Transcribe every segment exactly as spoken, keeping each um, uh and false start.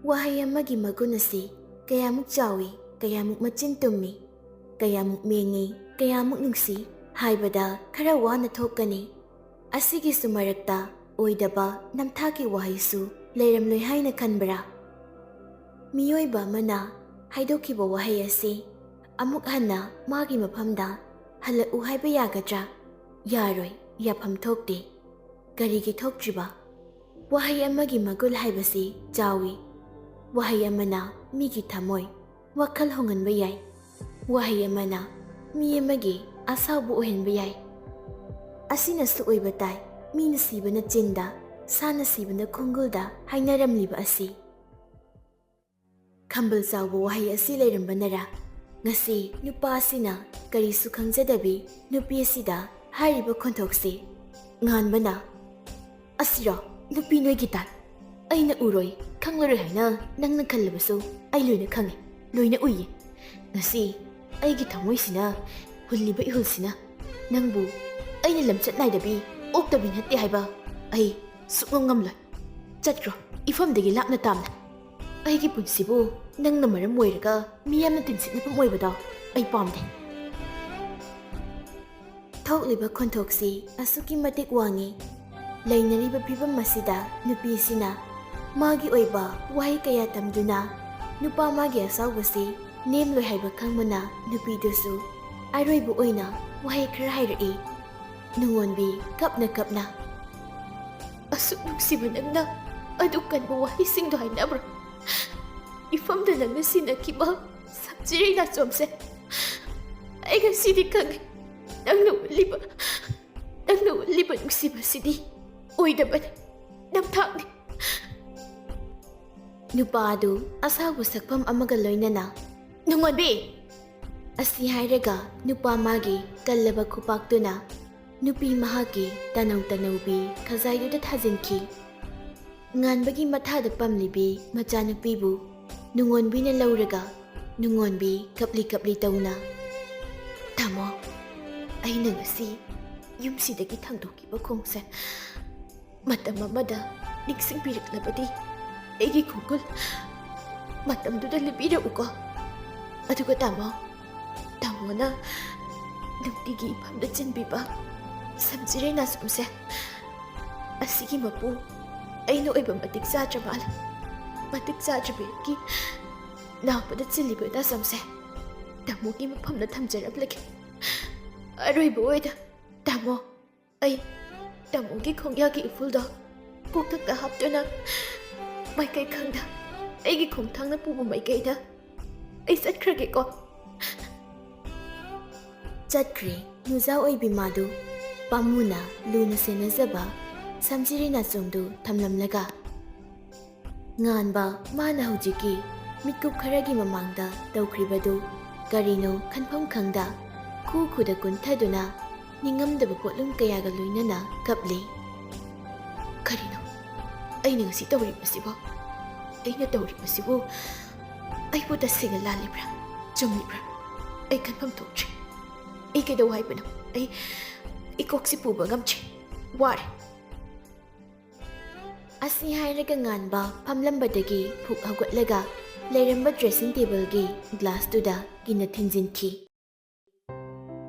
ꯋꯥꯍꯩ ꯑꯃꯒꯤ ꯃꯒꯨꯟ ꯑꯁꯤ ꯀꯌꯥꯃꯨꯛ ꯆꯥꯎꯏ, ꯀꯌꯥꯃꯨꯛ ꯃꯆꯤꯟ ꯇꯨꯝꯃꯤ, ꯀꯌꯥꯃꯨꯛ ꯃꯦꯡꯉꯤ, ꯀꯌꯥꯃꯨꯛ ꯅꯨꯡꯁꯤ ꯍꯥꯏꯕꯗ ꯈꯔ ꯋꯥꯅ ꯊꯣꯛꯀꯅꯤ꯫ ꯑꯁꯤꯒꯤꯁꯨ ꯃꯔꯛꯇ ꯑꯣꯏꯗꯕ ꯅꯝꯊꯥꯛꯀꯤ ꯋꯥꯍꯩꯁꯨ ꯂꯩꯔꯝꯂꯣꯏ ꯍꯥꯏꯅ ꯈꯟꯕ꯭ꯔꯥ? ꯃꯤꯑꯣꯏꯕ ꯑꯃꯅ ꯍꯥꯏꯗꯣꯛꯈꯤꯕ ꯋꯥꯍꯩ ꯑꯁꯤ ꯑꯃꯨꯛ ꯍꯟꯅ ꯃꯥꯒꯤ ꯃꯐꯝꯗ ꯍꯜꯂꯛꯎ ꯍꯥꯏꯕ ꯌꯥꯒꯗ꯭ꯔꯥ? ꯌꯥꯔꯣꯏ, ꯌꯥꯐꯝ ꯊꯣꯛꯇꯦ꯫ ꯀꯔꯤꯒꯤ ꯊꯣꯛꯇ꯭ꯔꯤꯕ? ꯋꯥꯍꯩ ꯑꯃꯒꯤ ꯃꯒꯨꯟ ꯍꯥꯏꯕꯁꯤ ꯆꯥꯎꯏ꯫ ꯋꯥꯍꯩ ꯑꯃꯅ ꯃꯤꯒꯤ ꯊꯃꯣꯏ, ꯋꯥꯈꯜ ꯍꯣꯡꯍꯟꯕ ꯌꯥꯏ꯫ ꯋꯥꯍꯩ ꯑꯃꯅ ꯃꯤ ꯑꯃꯒꯤ ꯑꯁꯥꯎꯕ ꯑꯣꯏꯍꯟꯕ ꯌꯥꯏ꯫ ꯑꯁꯤꯅꯁꯨ ꯑꯣꯏꯕ ꯇꯥꯏ, ꯃꯤꯅ ꯁꯤꯕꯅ ꯆꯤꯟꯗ, ꯁꯥꯅ ꯁꯤꯕꯅ ꯈꯣꯡꯒꯨꯜꯗ ꯍꯥꯏꯅꯔꯝꯂꯤꯕ ꯑꯁꯤ꯫ ꯈꯝꯕꯜ ꯆꯥꯎꯕ ꯋꯥꯍꯩ ꯑꯁꯤ ꯂꯩꯔꯝꯕꯅꯔꯥ? ꯉꯁꯤ ꯅꯨꯄꯥ ꯑꯁꯤꯅ ꯀꯔꯤꯁꯨ ꯈꯪꯖꯗꯕꯤ ꯅꯨꯄꯤ ꯑꯁꯤꯗ ꯍꯥꯏꯔꯤꯕ ꯈꯣꯟꯊꯣꯛꯁꯤ꯫ ꯉꯥꯟꯕꯅ, "ꯑꯁꯤꯔꯣ ꯅꯨꯄꯤ ꯅꯣꯏꯒꯤ ꯇꯥꯏꯞ? ꯑꯩꯅ ꯎꯔꯣꯏ, ꯈꯪꯂꯔꯣꯏ ꯍꯥꯏꯅ ꯅꯪꯅ ꯈꯜꯂꯕꯁꯨ ꯑꯩ ꯂꯣꯏꯅ ꯈꯪꯉꯤ, ꯂꯣꯏꯅ ꯎꯏꯌꯦ꯫ ꯉꯁꯤ ꯑꯩꯒꯤ ꯊꯃꯣꯏꯁꯤꯅ ꯍꯨꯜꯂꯤꯕ ꯏꯍꯨꯜꯁꯤꯅ ꯅꯪꯕꯨ ꯑꯩꯅ ꯂꯝꯆꯠ ꯅꯥꯏꯗꯕꯤ, ꯑꯣꯛꯇꯕꯤ ꯅꯠꯇꯦ ꯍꯥꯏꯕ ꯑꯩ ꯁꯨꯛꯉꯝ ꯉꯝꯂꯣꯏ꯫ ꯆꯠꯈ꯭ꯔꯣ, ꯏꯐꯝꯗꯒꯤ ꯂꯥꯞꯅ ꯇꯥꯝꯅ꯫ ꯑꯩꯒꯤ ꯄꯨꯟꯁꯤꯕꯨ ꯅꯪꯅ ꯃꯔꯝ ꯑꯣꯏꯔꯒ ꯃꯤꯌꯥꯝꯅ ꯇꯤꯟꯁꯤꯠꯅꯐꯝ ꯑꯣꯏꯕꯗꯣ ꯑꯩ ꯄꯥꯝꯗꯦ꯫" ꯊꯣꯛꯂꯤꯕ ꯈꯣꯟꯊꯣꯛꯁꯤ ꯑꯁꯨꯛꯀꯤ ꯃꯇꯤꯛ ꯋꯥꯡꯉꯤ꯫ ꯂꯩꯅꯔꯤꯕ ꯐꯤꯕꯝ ꯑꯁꯤꯗ ꯅꯨꯄꯤꯁꯤꯅ ꯃꯥꯒꯤ ꯑꯣꯏꯕ ꯋꯥꯍꯩ ꯀꯌꯥ ꯇꯝꯗꯨꯅ ꯅꯨꯄꯥ ꯃꯥꯒꯤ ꯑꯁꯥꯎꯕꯁꯤ ꯅꯦꯝꯂꯣꯏ ꯍꯥꯏꯕ ꯈꯪꯕꯅ ꯅꯨꯄꯤꯗꯨꯁꯨ ꯑꯔꯣꯏꯕ ꯑꯣꯏꯅ ꯋꯥꯍꯩ ꯈꯔ ꯍꯥꯏꯔꯛꯏ꯫ ꯅꯨꯡꯉꯣꯟꯕꯤ ꯀꯞꯅ ꯀꯞꯅ, "ꯑꯁꯨꯛ ꯅꯨꯡꯁꯤꯕ ꯅꯪꯅ ꯑꯗꯨꯛ ꯀꯟꯕ ꯋꯥꯍꯩꯁꯤꯡꯗꯣ ꯍꯥꯏꯅꯕ꯭ꯔꯥ? ꯏꯐꯝꯗ ꯅꯪꯅ ꯁꯤꯟꯅꯈꯤꯕ ꯁꯝꯖꯤꯔꯩ ꯅꯥꯆꯣꯝꯁꯦ ꯑꯩ ꯉꯁꯤꯗꯤ ꯈꯪꯉꯦ꯫ ꯅꯪꯅ ꯎꯠꯂꯤꯕ, ꯅꯪꯅ ꯎꯠꯂꯤꯕ ꯅꯨꯡꯁꯤꯕꯁꯤꯗꯤ ꯑꯣꯏꯗꯕꯅꯤ, ꯅꯝꯊꯥꯛꯅꯤ꯫" ꯅꯨꯄꯥ ꯑꯗꯨ ꯑꯁꯥꯎꯕ ꯁꯛꯐꯝ ꯑꯃꯒ ꯂꯣꯏꯅꯅ, "ꯅꯨꯡꯉꯣꯟꯕꯤ!" ꯑꯁꯤ ꯍꯥꯏꯔꯒ ꯅꯨꯄꯥ ꯃꯥꯒꯤ ꯀꯜꯂꯕ ꯈꯨꯄꯥꯛꯇꯨꯅ ꯅꯨꯄꯤ ꯃꯍꯥꯛꯀꯤ ꯇꯅꯧ ꯇꯅꯧꯕꯤ ꯈꯖꯥꯏꯗꯨꯗ ꯊꯥꯖꯤꯟꯈꯤ꯫ ꯉꯥꯟꯕꯒꯤ ꯃꯊꯥꯗ ꯄꯝꯂꯤꯕꯤ ꯃꯆꯥꯅꯨꯄꯤꯕꯨ ꯅꯨꯡꯉꯣꯟꯕꯤꯅ ꯂꯧꯔꯒ ꯅꯨꯡꯉꯣꯟꯕꯤ ꯀꯞꯂꯤ ꯀꯞꯂꯤ ꯇꯧꯅ, "ꯇꯥꯃꯣ, ꯑꯩꯅ ꯉꯁꯤ ꯌꯨꯝꯁꯤꯗꯒꯤ ꯊꯥꯡꯗꯣꯛꯈꯤꯕ ꯈꯣꯡꯁꯦ ꯃꯇꯝ ꯑꯃꯗ ꯅꯤꯡꯁꯤꯡꯕꯤꯔꯛꯂꯕꯗꯤ ꯑꯩꯒꯤ ꯈꯣꯡꯒꯨꯜ ꯃꯇꯝꯗꯨꯗ ꯂꯤꯕꯤꯔꯛꯎꯀꯣ꯫ ꯑꯗꯨꯒ ꯇꯥꯃꯣ, ꯇꯥꯃꯣꯅ ꯅꯨꯡꯇꯤꯒꯤ ꯏꯐꯝꯗ ꯆꯤꯟꯕꯤꯕ ꯁꯝꯖꯤꯔꯩ ꯅꯥꯆꯣꯝꯁꯦ, ꯑꯁꯤꯒꯤ ꯃꯄꯨ ꯑꯩꯅ ꯑꯣꯏꯕ ꯃꯇꯤꯛ ꯆꯥꯗ꯭ꯔ ꯃꯥꯜꯂꯦ꯫ ꯃꯇꯤꯛ ꯆꯥꯗ꯭ꯔꯕꯒꯤ ꯅꯥꯕꯗ ꯆꯤꯜꯂꯤꯕ ꯅꯥꯆꯣꯝꯁꯦ ꯇꯥꯃꯣꯒꯤ ꯃꯐꯝꯗ ꯊꯝꯖꯔꯝꯂꯒꯦ꯫ ꯑꯔꯣꯏꯕ ꯑꯣꯏꯅ ꯇꯥꯃꯣ, ꯑꯩ ꯇꯥꯃꯣꯒꯤ ꯈꯣꯡꯌꯥꯒꯤ ꯏꯐꯨꯜꯗꯣ ꯀꯣꯛꯊꯛꯇ ꯍꯥꯞꯇꯨꯅ ꯃꯥꯏꯀꯩ ꯈꯪꯗ ꯑꯩꯒꯤ ꯈꯣꯡꯊꯥꯡꯅ ꯄꯨꯕ ꯃꯥꯏꯀꯩꯗ ꯑꯩ ꯆꯠꯈ꯭ꯔꯒꯦꯀꯣ꯫ ꯆꯠꯈ꯭ꯔꯦ ꯅꯨꯖꯥ ꯑꯣꯏꯕꯤ ꯃꯥꯗꯨ꯫ ꯄꯥꯝꯃꯨꯅ ꯂꯨꯅ ꯁꯦꯟꯅꯖꯕ ꯁꯝꯖꯤꯔꯤ ꯅꯥꯆꯣꯝꯗꯨ ꯊꯝꯂꯝꯂꯒ꯫ ꯉꯥꯟꯕ ꯃꯥꯅ ꯍꯧꯖꯤꯛꯀꯤ ꯃꯤꯠꯀꯨꯞ ꯈꯔꯒꯤ ꯃꯃꯥꯡꯗ ꯇꯧꯈ꯭ꯔꯤꯕꯗꯨ ꯀꯔꯤꯅꯣ ꯈꯟꯐꯝ ꯈꯪꯗ ꯈꯨ ꯈꯨꯗ ꯀꯨꯟꯊꯗꯨꯅ ꯅꯤꯡꯉꯝꯗꯕ ꯄꯣꯠꯂꯨꯝ ꯀꯌꯥꯒ ꯂꯣꯏꯅꯅ ꯀꯞꯂꯤ꯫ ꯀꯔꯤꯅꯣ ꯑꯩꯅ ꯉꯁꯤ ꯇꯧꯔꯤꯕꯁꯤꯕꯣ? ꯑꯩꯅ ꯇꯧꯔꯤꯕꯁꯤꯕꯨ ꯑꯩꯕꯨ ꯇꯁꯦꯡꯅ ꯂꯥꯜꯂꯤꯕ꯭ꯔꯥ, ꯆꯨꯝꯂꯤꯕ꯭ꯔꯥ? ꯑꯩ ꯈꯟꯐꯝ ꯊꯣꯛꯇ꯭ꯔꯦ꯫ ꯑꯩ ꯀꯩꯗꯧ ꯍꯥꯏꯕꯅꯣ? ꯑꯩ, ꯑꯩ ꯀꯣꯛꯁꯤ ꯄꯨꯕ ꯉꯝꯗ꯭ꯔꯦ꯫ ꯋꯥꯔꯦ꯫ ꯑꯁꯤ ꯍꯥꯏꯔꯒ ꯉꯥꯟꯕ ꯐꯝꯂꯝꯕꯗꯒꯤ ꯐꯨꯛ ꯍꯧꯒꯠꯂꯒ ꯂꯩꯔꯝꯕ dressing tableꯒꯤ glassꯇꯨꯗ ꯀꯤꯟꯅ ꯊꯤꯟꯖꯤꯟꯈꯤ꯫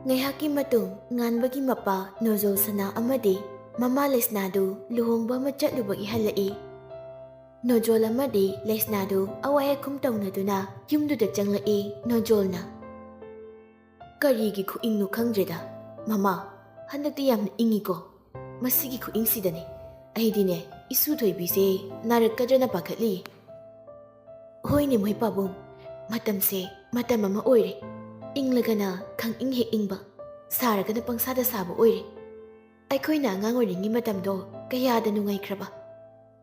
ꯉꯥꯏꯍꯥꯛꯀꯤ ꯃꯇꯨꯡ ꯉꯥꯟꯕꯒꯤ ꯃꯄꯥ ꯅꯣꯖꯣꯜ ꯁꯅꯥ ꯑꯃꯗꯤ ꯃꯃꯥ ꯂꯩꯁꯅꯥꯗꯨ ꯂꯨꯍꯣꯡꯕ ꯑꯃ ꯆꯠꯂꯨꯕꯒꯤ ꯍꯜꯂꯛꯏ꯫ ꯅꯣꯖꯣꯜ ꯑꯃꯗꯤ ꯂꯩꯁꯅꯥꯗꯨ ꯑꯋꯥꯏ ꯑꯈꯨꯝ ꯇꯧꯅꯗꯨꯅ ꯌꯨꯝꯗꯨꯗ ꯆꯪꯂꯛꯏ ꯅꯣꯖꯣꯜꯅ꯫ ꯀꯔꯤꯒꯤ ꯈꯨꯏꯪꯅꯣ ꯈꯪꯗ꯭ꯔꯦꯗ, ꯃꯃꯥ, ꯍꯟꯗꯛꯇꯤ ꯌꯥꯝꯅ ꯏꯪꯉꯤꯀꯣ꯫ ꯃꯁꯤꯒꯤ ꯈꯨꯏꯪꯁꯤꯗꯅꯦ ꯑꯩꯗꯤꯅꯦ ꯏꯁꯨ ꯊꯣꯏꯕꯤꯁꯦ ꯅꯥꯔꯛꯀꯗ꯭ꯔꯅ ꯄꯥꯈꯠꯂꯤ꯫ ꯍꯣꯏꯅꯦ ꯃꯣꯏ ꯄꯥꯕꯨꯡ, ꯃꯇꯝꯁꯦ ꯃꯇꯝ ꯑꯃ ꯑꯣꯏꯔꯦ꯫ ꯏꯪꯂꯒꯅ ꯈꯪꯏꯪ ꯍꯦꯛ ꯏꯪꯕ, ꯁꯥꯔꯒꯅ ꯄꯪꯁꯥꯗ ꯁꯥꯕ ꯑꯣꯏꯔꯦ꯫ ꯑꯩꯈꯣꯏꯅ ꯑꯉꯥꯡ ꯑꯣꯏꯔꯤꯉꯩ ꯃꯇꯝꯗꯣ ꯀꯌꯥꯗ ꯅꯨꯡꯉꯥꯏꯈ꯭ꯔꯕ꯫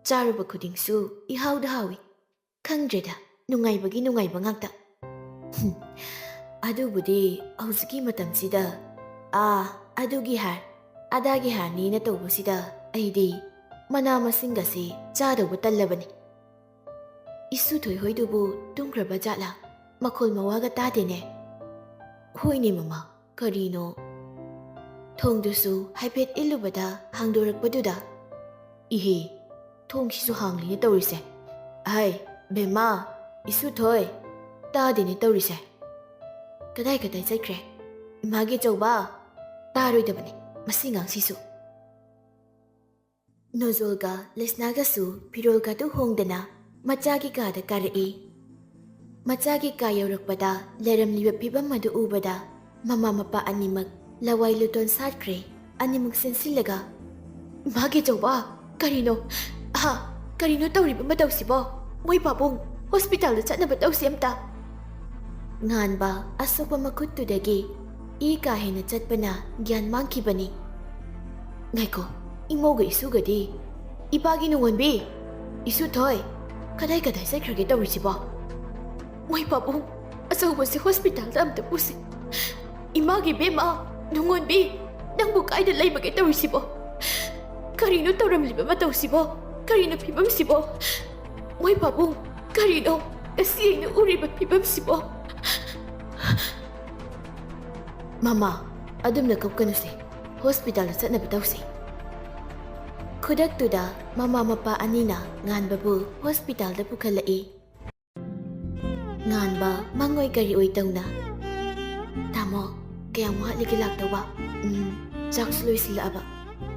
ꯆꯥꯔꯨꯕ ꯈꯨꯗꯤꯡꯁꯨ ꯏꯍꯥꯎꯗ ꯍꯥꯎꯏ꯫ ꯈꯪꯗ꯭ꯔꯦꯗ, ꯅꯨꯡꯉꯥꯏꯕꯒꯤ ꯅꯨꯡꯉꯥꯏꯕ ꯉꯥꯛꯇ꯫ ꯍꯨꯝ, ꯑꯗꯨꯕꯨꯗꯤ ꯍꯧꯖꯤꯛꯀꯤ ꯃꯇꯝꯁꯤꯗ ꯑꯥ ꯑꯗꯨꯒꯤ ꯍꯥꯔ, ꯑꯗꯥꯒꯤ ꯍꯥꯔꯅꯦꯅ ꯇꯧꯕꯁꯤꯗ ꯑꯩꯗꯤ ꯃꯅꯥ ꯃꯁꯤꯡꯒꯁꯦ ꯆꯥꯗꯧꯕ ꯇꯜꯂꯕꯅꯤ꯫ ꯏꯁꯨ ꯊꯣꯏꯍꯣꯏꯗꯨꯕꯨ ꯇꯨꯝꯈ꯭ꯔꯕ ꯖꯥꯠꯂꯥ? ꯃꯈꯣꯜ ꯃꯋꯥꯒ ꯇꯥꯗꯦꯅꯦ꯫ ꯍꯣꯏꯅꯦ ꯃꯃꯥ, ꯀꯔꯤꯅꯣ? ꯊꯣꯡꯗꯨꯁꯨ ꯍꯥꯏꯐꯦꯠ ꯏꯜꯂꯨꯕꯗ ꯍꯥꯡꯗꯣꯔꯛꯄꯗꯨꯗ, ꯏꯍꯦ, ꯊꯣꯡꯁꯤꯁꯨ ꯍꯥꯡꯂꯤꯅ ꯇꯧꯔꯤꯁꯦ꯫ ꯍꯥꯏ, ꯕꯦꯝꯃ, ꯏꯁꯨꯊꯣꯏ, ꯇꯥꯗꯦꯅꯦ ꯇꯧꯔꯤꯁꯦ꯫ ꯀꯗꯥꯏ ꯀꯗꯥꯏ ꯆꯠꯈ꯭ꯔꯦ? ꯏꯃꯥꯒꯤ ꯑꯆꯧꯕ, ꯇꯥꯔꯣꯏꯗꯕꯅꯤ ꯃꯁꯤ ꯉꯥꯡꯁꯤꯁꯨ꯫ ꯅꯣꯖꯣꯜꯒ ꯂꯤꯁꯅꯥꯒꯁꯨ ꯐꯤꯔꯣꯜꯒꯗꯨ ꯍꯣꯡꯗꯅ ꯃꯆꯥꯒꯤ ꯀꯥꯗ ꯀꯥꯔꯛꯏ꯫ ꯃꯆꯥꯒꯤ ꯀꯥ ꯌꯧꯔꯛꯄꯗ ꯂꯩꯔꯝꯂꯤꯕ ꯐꯤꯕꯝ ꯑꯗꯨ ꯎꯕꯗ ꯃꯃꯥ ꯃꯄꯥ ꯑꯅꯤꯃꯛ ꯂꯋꯥꯏ ꯂꯨꯇꯣꯟ ꯁꯥꯠꯈ꯭ꯔꯦ꯫ ꯑꯅꯤꯃꯛ ꯆꯦꯟꯁꯤꯜꯂꯒ, "ꯏꯃꯥꯒꯤ ꯑꯆꯧꯕ, ꯀꯔꯤꯅꯣ? ꯑꯍꯥ, ꯀꯔꯤꯅꯣ ꯇꯧꯔꯤꯕ ꯃꯇꯧꯁꯤꯕꯣ? ꯃꯣꯏ ꯄꯥꯕꯨꯡ, ꯍꯣꯁꯄꯤꯇꯥꯜꯗ ꯆꯠꯅꯕ ꯇꯧꯁꯤ ꯑꯝꯇ!" ꯉꯥꯟꯕ ꯑꯁꯣꯛꯄ ꯃꯈꯨꯠꯇꯨꯗꯒꯤ ꯏ ꯀꯥ ꯍꯦꯟꯅ ꯆꯠꯄꯅ ꯒ꯭ꯌꯥꯟ ꯃꯥꯡꯈꯤꯕꯅꯤ꯫ "ꯉꯥꯏꯈꯣ, ꯏꯃꯧꯒ ꯏꯁꯨꯒꯗꯤ? ꯏꯄꯥꯒꯤ ꯅꯨꯡꯉꯣꯟꯕꯤ, ꯏꯁꯨꯊꯣꯏ, ꯀꯗꯥꯏ ꯀꯗꯥꯏ ꯆꯠꯈ꯭ꯔꯒꯦ ꯇꯧꯔꯤꯁꯤꯕꯣ? ꯃꯣꯏ ꯄꯥꯕꯨꯡ, ꯑꯆꯧꯕꯁꯦ ꯍꯣꯁꯄꯤꯇꯥꯜꯗ ꯑꯝꯇ ꯄꯨꯁꯤ꯫ ꯏꯃꯥꯒꯤ ꯕꯦꯝꯃ, ꯅꯨꯡꯉꯣꯟꯕꯤ, ꯅꯪꯕꯨ ꯀꯥꯏꯗ ꯂꯩꯕꯒꯦ ꯇꯧꯔꯤꯁꯤꯕꯣ? ꯀꯔꯤꯅꯣ ꯇꯧꯔꯝꯂꯤꯕ ꯃꯇꯧꯁꯤꯕꯣ? ꯀꯔꯤꯅꯣ ꯐꯤꯕꯝꯁꯤꯕꯣ? ꯃꯣꯏ ꯄꯥꯕꯨꯡ, ꯀꯔꯤꯅꯣ ꯉꯁꯤ ꯑꯩꯅ ꯎꯔꯤꯕ ꯐꯤꯕꯝꯁꯤꯕꯣ?" "ꯃꯃꯥ, ꯑꯗꯨꯝꯅ ꯀꯞꯀꯅꯨꯁꯦ, ꯍꯣꯁꯄꯤꯇꯥꯜꯗ ꯆꯠꯅꯕ ꯇꯧꯁꯤ꯫" ꯈꯨꯗꯛꯇꯨꯗ ꯃꯃꯥ ꯃꯄꯥ ꯑꯅꯤꯅ ꯉꯥꯟꯕꯕꯨ ꯍꯣꯁꯄꯤꯇꯥꯜꯗ ꯄꯨꯈꯠꯂꯛꯏ꯫ ꯉꯥꯟꯕ ꯃꯪꯑꯣꯏ ꯀꯔꯤ ꯑꯣꯏ ꯇꯧꯅ, "ꯇꯥꯃꯣ, ꯀꯌꯥꯝ ꯋꯥꯠꯂꯤꯒꯦ ꯂꯥꯛꯇꯧꯕ? ꯎꯝ, ꯆꯥꯛꯁꯨ ꯂꯣꯏꯁꯤꯜꯂꯛꯑꯕ꯫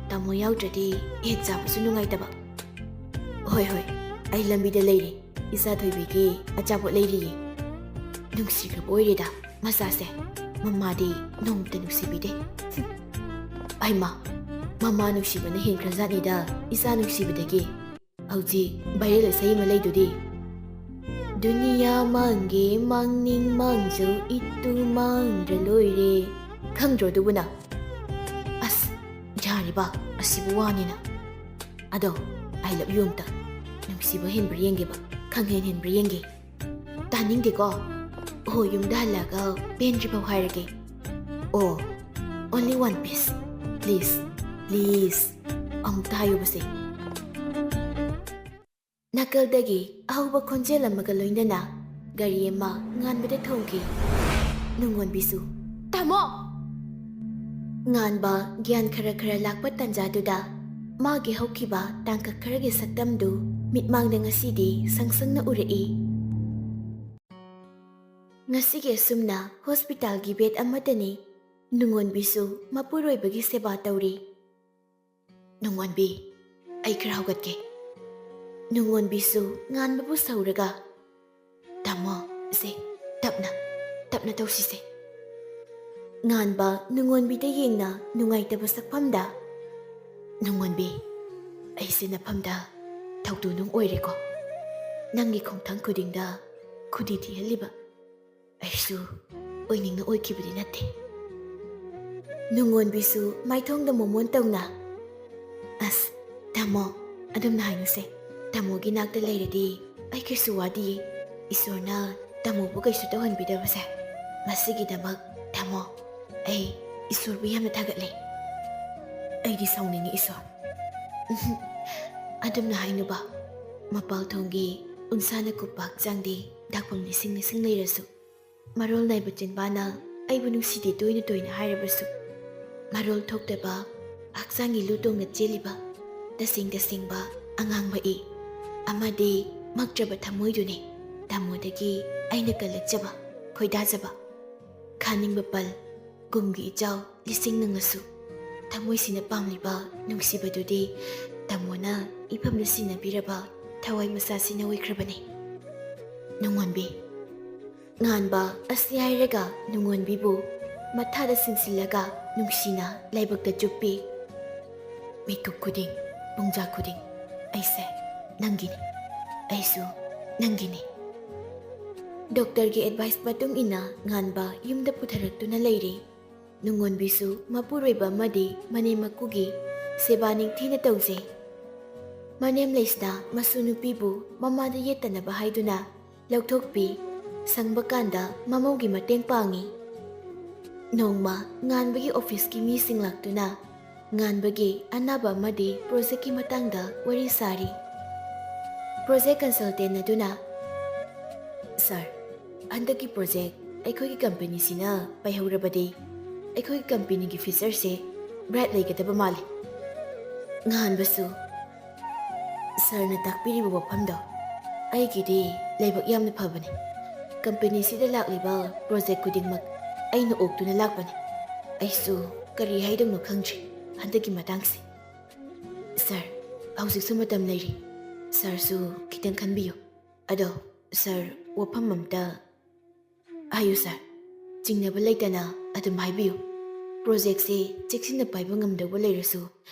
ꯇꯥꯃꯣ ꯌꯥꯎꯗ꯭ꯔꯗꯤ ꯍꯦꯛ ꯆꯥꯕꯁꯨ ꯅꯨꯡꯉꯥꯏꯇꯕ꯫ ꯍꯣꯏ, ꯍꯣꯏ, ꯑꯩ ꯂꯝꯕꯤꯗ ꯂꯩꯔꯤ꯫ ꯏꯆꯥ ꯊꯣꯏꯕꯤꯒꯤ ꯑꯆꯥꯄꯣꯠ ꯂꯩꯔꯤꯌꯦ꯫ ꯅꯨꯡꯁꯤꯈ꯭ꯔꯕ ꯑꯣꯏꯔꯦꯗ ꯃꯆꯥꯁꯦ꯫ ꯃꯃꯥꯗꯤ ꯅꯣꯡꯃꯇ ꯅꯨꯡꯁꯤꯕꯤꯗꯦ꯫" ꯍꯩꯃꯥ, ꯃꯃꯥ ꯅꯨꯡꯁꯤꯕꯅ ꯍꯦꯟꯈ꯭ꯔꯖꯥꯠꯅꯤꯗ ꯏꯆꯥ ꯅꯨꯡꯁꯤꯕꯗꯒꯤ꯫ ꯍꯧꯖꯤꯛ ꯚꯥꯏꯔꯦꯜ ꯏꯁꯩ ꯑꯃ ꯂꯩꯗꯨꯗꯤ, "ꯗꯨꯅꯤꯌꯥ ꯃꯥꯡꯒꯦ ꯃꯥꯡꯅꯤꯡ ꯃꯥꯡꯖꯧ, ꯏꯇꯨ ꯃꯥꯡꯗ꯭ꯔ ꯂꯣꯏꯔꯦ꯫" ꯈꯪꯗ꯭ꯔꯣ ꯑꯗꯨꯕꯨꯅ? ꯑꯁ, ꯌꯥꯔꯤꯕ, ꯑꯁꯤꯕꯨ ꯋꯥꯅꯤꯅ꯫ ꯑꯗꯣ, "I love you" ꯑꯝꯇ ꯅꯨꯡꯁꯤꯕ ꯍꯦꯟꯕ꯭ꯔꯥ ꯌꯦꯡꯒꯦꯕ, ꯈꯪꯍꯦꯟ ꯍꯦꯟꯕ꯭ꯔꯥ ꯌꯦꯡꯒꯦ꯫ ꯇꯥꯅꯤꯡꯗꯦꯀꯣ? ꯑꯣ, ꯌꯨꯝꯗ ꯍꯜꯂꯛꯑꯒ ꯄꯦꯟꯗ꯭ꯔꯤꯐꯥꯎ ꯍꯥꯏꯔꯒꯦ꯫ ꯑꯣ, only one piece, please, please꯫ ꯑꯃꯨꯛꯇ ꯍꯥꯏꯌꯨꯕꯁꯦ꯫ ꯅꯥꯀꯜꯗꯒꯤ ꯑꯍꯧꯕ ꯈꯣꯟꯖꯦꯜ ꯑꯃꯒ ꯂꯣꯏꯅꯅ ꯒꯥꯔꯤ ꯑꯃ ꯉꯥꯟꯕꯗ ꯊꯣꯝꯈꯤ꯫ ꯅꯨꯡꯉꯣꯟꯕꯤꯁꯨ, "ꯇꯥꯃꯣ!" ꯉꯥꯟꯕ ꯒ꯭ꯌꯥꯟ ꯈꯔ ꯈꯔ ꯂꯥꯛꯄ ꯇꯥꯟꯖꯥꯗꯨꯗ ꯃꯥꯒꯤ ꯍꯧꯈꯤꯕ ꯇꯥꯡꯀꯛ ꯈꯔꯒꯤ ꯁꯛꯇꯝꯗꯨ ꯃꯤꯠꯃꯥꯡꯗ ꯉꯁꯤꯗꯤ ꯁꯪꯁꯪꯅ ꯎꯔꯛꯏ꯫ ꯉꯁꯤꯒꯤ ꯑꯁꯨꯝꯅ ꯍꯣꯁꯄꯤꯇꯥꯜꯒꯤ ꯕꯦꯗ ꯑꯃꯠꯇꯅꯤ꯫ ꯅꯨꯡꯉꯣꯟꯕꯤꯁꯨ ꯃꯄꯨꯔꯣꯏꯕꯒꯤ ꯁꯦꯕꯥ ꯇꯧꯔꯤ꯫ "ꯅꯨꯡꯉꯣꯟꯕꯤ, ꯑꯩ ꯈꯔ ꯍꯧꯒꯠꯀꯦ꯫" ꯅꯨꯡꯉꯣꯟꯕꯤꯁꯨ ꯉꯥꯟꯕꯕꯨ ꯁꯧꯔꯒ, "ꯇꯥꯃꯣ, ꯁꯦ, ꯇꯞꯅ, ꯇꯞꯅ ꯇꯧꯁꯤꯁꯦ꯫" ꯉꯥꯟꯕ ꯅꯨꯡꯉꯣꯟꯕꯤꯗ ꯌꯦꯡꯅ ꯅꯨꯡꯉꯥꯏꯇꯕ ꯁꯛꯐꯝꯗ, "ꯅꯨꯡꯉꯣꯟꯕꯤ, ꯑꯩꯁꯦ ꯅꯐꯝꯗ ꯊꯧꯗꯨꯅꯨꯡ ꯑꯣꯏꯔꯦꯀꯣ꯫ ꯅꯪꯒꯤ ꯈꯣꯡꯊꯥꯡ ꯈꯨꯗꯤꯡꯗ ꯈꯨꯗꯤ ꯊꯤꯍꯜꯂꯤꯕ ꯑꯩꯁꯨ ꯑꯣꯏꯅꯤꯡꯅ ꯑꯣꯏꯈꯤꯕꯗꯤ ꯅꯠꯇꯦ꯫" ꯅꯨꯡꯉꯣꯟꯕꯤꯁꯨ ꯃꯥꯏꯊꯣꯡꯗ ꯃꯣꯃꯣꯟ ꯇꯧꯅ, "ꯑꯁ, ꯇꯥꯃꯣ, ꯑꯗꯨꯝꯅ ꯍꯥꯏꯅꯨꯁꯦ꯫ ꯇꯥꯃꯣꯒꯤ ꯅꯥꯛꯇ ꯂꯩꯔꯗꯤ ꯑꯩ ꯀꯩꯁꯨ ꯋꯥꯗꯤꯌꯦ꯫ ꯏꯁꯣꯔꯅ ꯇꯥꯃꯣꯕꯨ ꯀꯩꯁꯨ ꯇꯧꯍꯟꯕꯤꯗꯕꯁꯦ꯫ ꯃꯁꯤꯒꯤꯗꯃꯛ ꯇꯥꯃꯣ, ꯑꯩ ꯏꯁꯣꯔꯕꯨ ꯌꯥꯝꯅ ꯊꯥꯒꯠꯂꯦ꯫" "ꯑꯩꯗꯤ ꯁꯥꯎꯅꯤꯡꯉꯤ, ꯏꯁꯣꯔ꯫" "ꯎꯝꯍꯨꯝ, ꯑꯗꯨꯝꯅ ꯍꯥꯏꯅꯨꯕ꯫ ꯃꯄꯥꯜ ꯊꯣꯡꯒꯤ ꯎꯟꯁꯥꯅ ꯀꯨꯞꯄ ꯍꯛꯆꯥꯡꯗꯤ ꯗꯥꯛꯐꯝ ꯂꯤꯁꯤꯡ ꯂꯤꯁꯤꯡ ꯂꯩꯔꯁꯨ, ꯃꯔꯣꯜ ꯅꯥꯏꯕ ꯆꯤꯟꯕꯥꯅ ꯑꯩꯕꯨ ꯅꯨꯡꯁꯤꯗꯦ ꯇꯣꯏꯅ ꯇꯣꯏꯅ ꯍꯥꯏꯔꯕꯁꯨ, ꯃꯔꯣꯜ ꯊꯣꯛꯇꯕ ꯍꯛꯆꯥꯡꯒꯤ ꯂꯨ ꯇꯣꯡꯅ ꯆꯦꯜꯂꯤꯕ ꯇꯁꯦꯡ ꯇꯁꯦꯡꯕ ꯑꯉꯥꯡꯕ ꯏ ꯑꯃꯗꯤ ꯃꯛꯇ꯭ꯔꯕ ꯊꯃꯣꯏꯗꯨꯅꯤ ꯇꯥꯃꯣꯗꯒꯤ ꯑꯩꯅ ꯀꯜꯂꯛꯆꯕ, ꯈꯣꯏꯗꯥꯖꯕ꯫ ꯈꯥꯅꯤꯡꯕ ꯄꯜ, ꯀꯨꯝꯒꯤ ꯏꯆꯥꯎ ꯂꯤꯁꯤꯡ ꯅꯪꯂꯁꯨ, ꯊꯃꯣꯏꯁꯤꯅ ꯄꯥꯝꯂꯤꯕ ꯅꯨꯡꯁꯤꯕꯗꯨꯗꯤ ꯇꯥꯃꯣꯅ ꯏꯐꯝꯗ ꯁꯤꯟꯅꯕꯤꯔꯕ ꯊꯋꯥꯏ ꯃꯆꯥꯁꯤꯅ ꯑꯣꯏꯈ꯭ꯔꯕꯅꯤ꯫" ꯅꯨꯡꯉꯣꯟꯕꯤ꯫ ꯉꯥꯟꯕ ꯑꯁꯤ ꯍꯥꯏꯔꯒ ꯅꯨꯡꯉꯣꯟꯕꯤꯕꯨ ꯃꯊꯥꯗ ꯁꯤꯟꯁꯤꯜꯂꯒ ꯅꯨꯡꯁꯤꯅ ꯂꯥꯏꯕꯛꯇ ꯆꯨꯞꯄꯤ꯫ "ꯃꯤꯀꯨꯞ ꯈꯨꯗꯤꯡ, ꯄꯨꯡꯖꯥ ꯈꯨꯗꯤꯡ ꯑꯩꯁꯦ ꯅꯪꯒꯤꯅꯤ, ꯑꯩꯁꯨ ꯅꯪꯒꯤꯅꯤ꯫" ꯗꯣꯛꯇꯔꯒꯤ ꯑꯦꯗꯚꯥꯏꯁ ꯃꯇꯨꯡ ꯏꯟꯅ ꯉꯥꯟꯕ ꯌꯨꯝꯗ ꯄꯨꯊꯔꯛꯇꯨꯅ ꯂꯩꯔꯤ꯫ ꯅꯨꯡꯉꯣꯟꯕꯤꯁꯨ ꯃꯄꯨꯔꯣꯏꯕ ꯑꯃꯗꯤ ꯃꯅꯦꯝ ꯃꯀꯨꯒꯤ ꯁꯦꯕꯥ ꯅꯤꯡꯊꯤꯅ ꯇꯧꯖꯩ꯫ ꯃꯅꯦꯝ ꯂꯩꯁꯅꯥ ꯃꯁꯨ ꯅꯨꯄꯤꯕꯨ ꯃꯃꯥꯗ ꯌꯦꯠꯇꯅꯕ ꯍꯥꯏꯗꯨꯅ ꯂꯧꯊꯣꯛꯄꯤ, ꯁꯪꯕ ꯀꯥꯟꯗ ꯃꯃꯧꯒꯤ ꯃꯇꯦꯡ ꯄꯥꯡꯉꯤ꯫ ꯅꯣꯡꯃ ꯉꯥꯟꯕꯒꯤ ꯑꯣꯐꯤꯁꯀꯤ ꯃꯤꯁꯤꯡ ꯂꯥꯛꯇꯨꯅ ꯉꯥꯟꯕꯒꯤ ꯑꯅꯥꯕ ꯑꯃꯗꯤ ꯄ꯭ꯔꯣꯖꯦꯛꯀꯤ ꯃꯇꯥꯡꯗ ꯋꯥꯔꯤ ꯁꯥꯔꯤ꯫ ꯄ꯭ꯔꯣꯖꯦꯛ ꯀꯟꯁꯜꯇꯦꯟ ꯑꯗꯨꯅ, "ꯁꯥꯔ, ꯍꯟꯗꯛꯀꯤ ꯄ꯭ꯔꯣꯖꯦꯛ ꯑꯩꯈꯣꯏꯒꯤ ꯀꯝꯄꯦꯅꯤꯁꯤꯅ ꯄꯥꯏꯍꯧꯔꯕꯗꯤ ꯑꯩꯈꯣꯏꯒꯤ ꯀꯝꯄꯦꯅꯤꯒꯤ ꯐ꯭ꯌꯨꯆꯔꯁꯦ ꯕ꯭ꯔꯥꯏꯠ ꯂꯩꯒꯗꯕ ꯃꯥꯜꯂꯤ꯫" ꯉꯥꯟꯕꯁꯨ, ꯁꯥꯔꯅ ꯇꯥꯛꯄꯤꯔꯤꯕ ꯋꯥꯐꯝꯗꯣ ꯑꯩꯒꯤꯗꯤ ꯂꯥꯏꯕꯛ ꯌꯥꯝꯅ ꯐꯕꯅꯤ꯫ ꯀꯝꯄꯦꯅꯤꯁꯤꯗ ꯂꯥꯛꯂꯤꯕ ꯄ꯭ꯔꯣꯖꯦꯛ ꯈꯨꯗꯤꯡꯃꯛ ꯑꯩꯅ ꯑꯣꯛꯇꯨꯅ ꯂꯥꯛꯄꯅꯤ꯫ ꯑꯩꯁꯨ ꯀꯔꯤ ꯍꯥꯏꯗꯧꯅꯣ ꯈꯪꯗ꯭ꯔꯤ ꯍꯟꯗꯛꯀꯤ ꯃꯇꯥꯡꯁꯦ꯫ ꯁꯥꯔ, ꯍꯧꯖꯤꯛꯁꯨ ꯃꯇꯝ ꯂꯩꯔꯤ꯫ ꯁꯥꯔꯁꯨ ꯈꯤꯇꯪ ꯈꯟꯕꯤꯌꯨ꯫ ꯑꯗꯣ ꯁꯥꯔ, ꯋꯥꯐꯝ ꯑꯝꯇ ꯍꯥꯏꯌꯨ ꯁꯥꯔ꯫ ꯆꯤꯡꯅꯕ ꯂꯩꯇꯅ ꯑꯗꯨꯝ ꯍꯥꯏꯕꯤꯌꯨ꯫ ꯄ꯭ꯔꯣꯖꯦꯛꯁꯦ ꯆꯦꯛꯁꯤꯟꯅ ꯄꯥꯏꯕ ꯉꯝꯗꯧꯕ ꯂꯩꯔꯁꯨ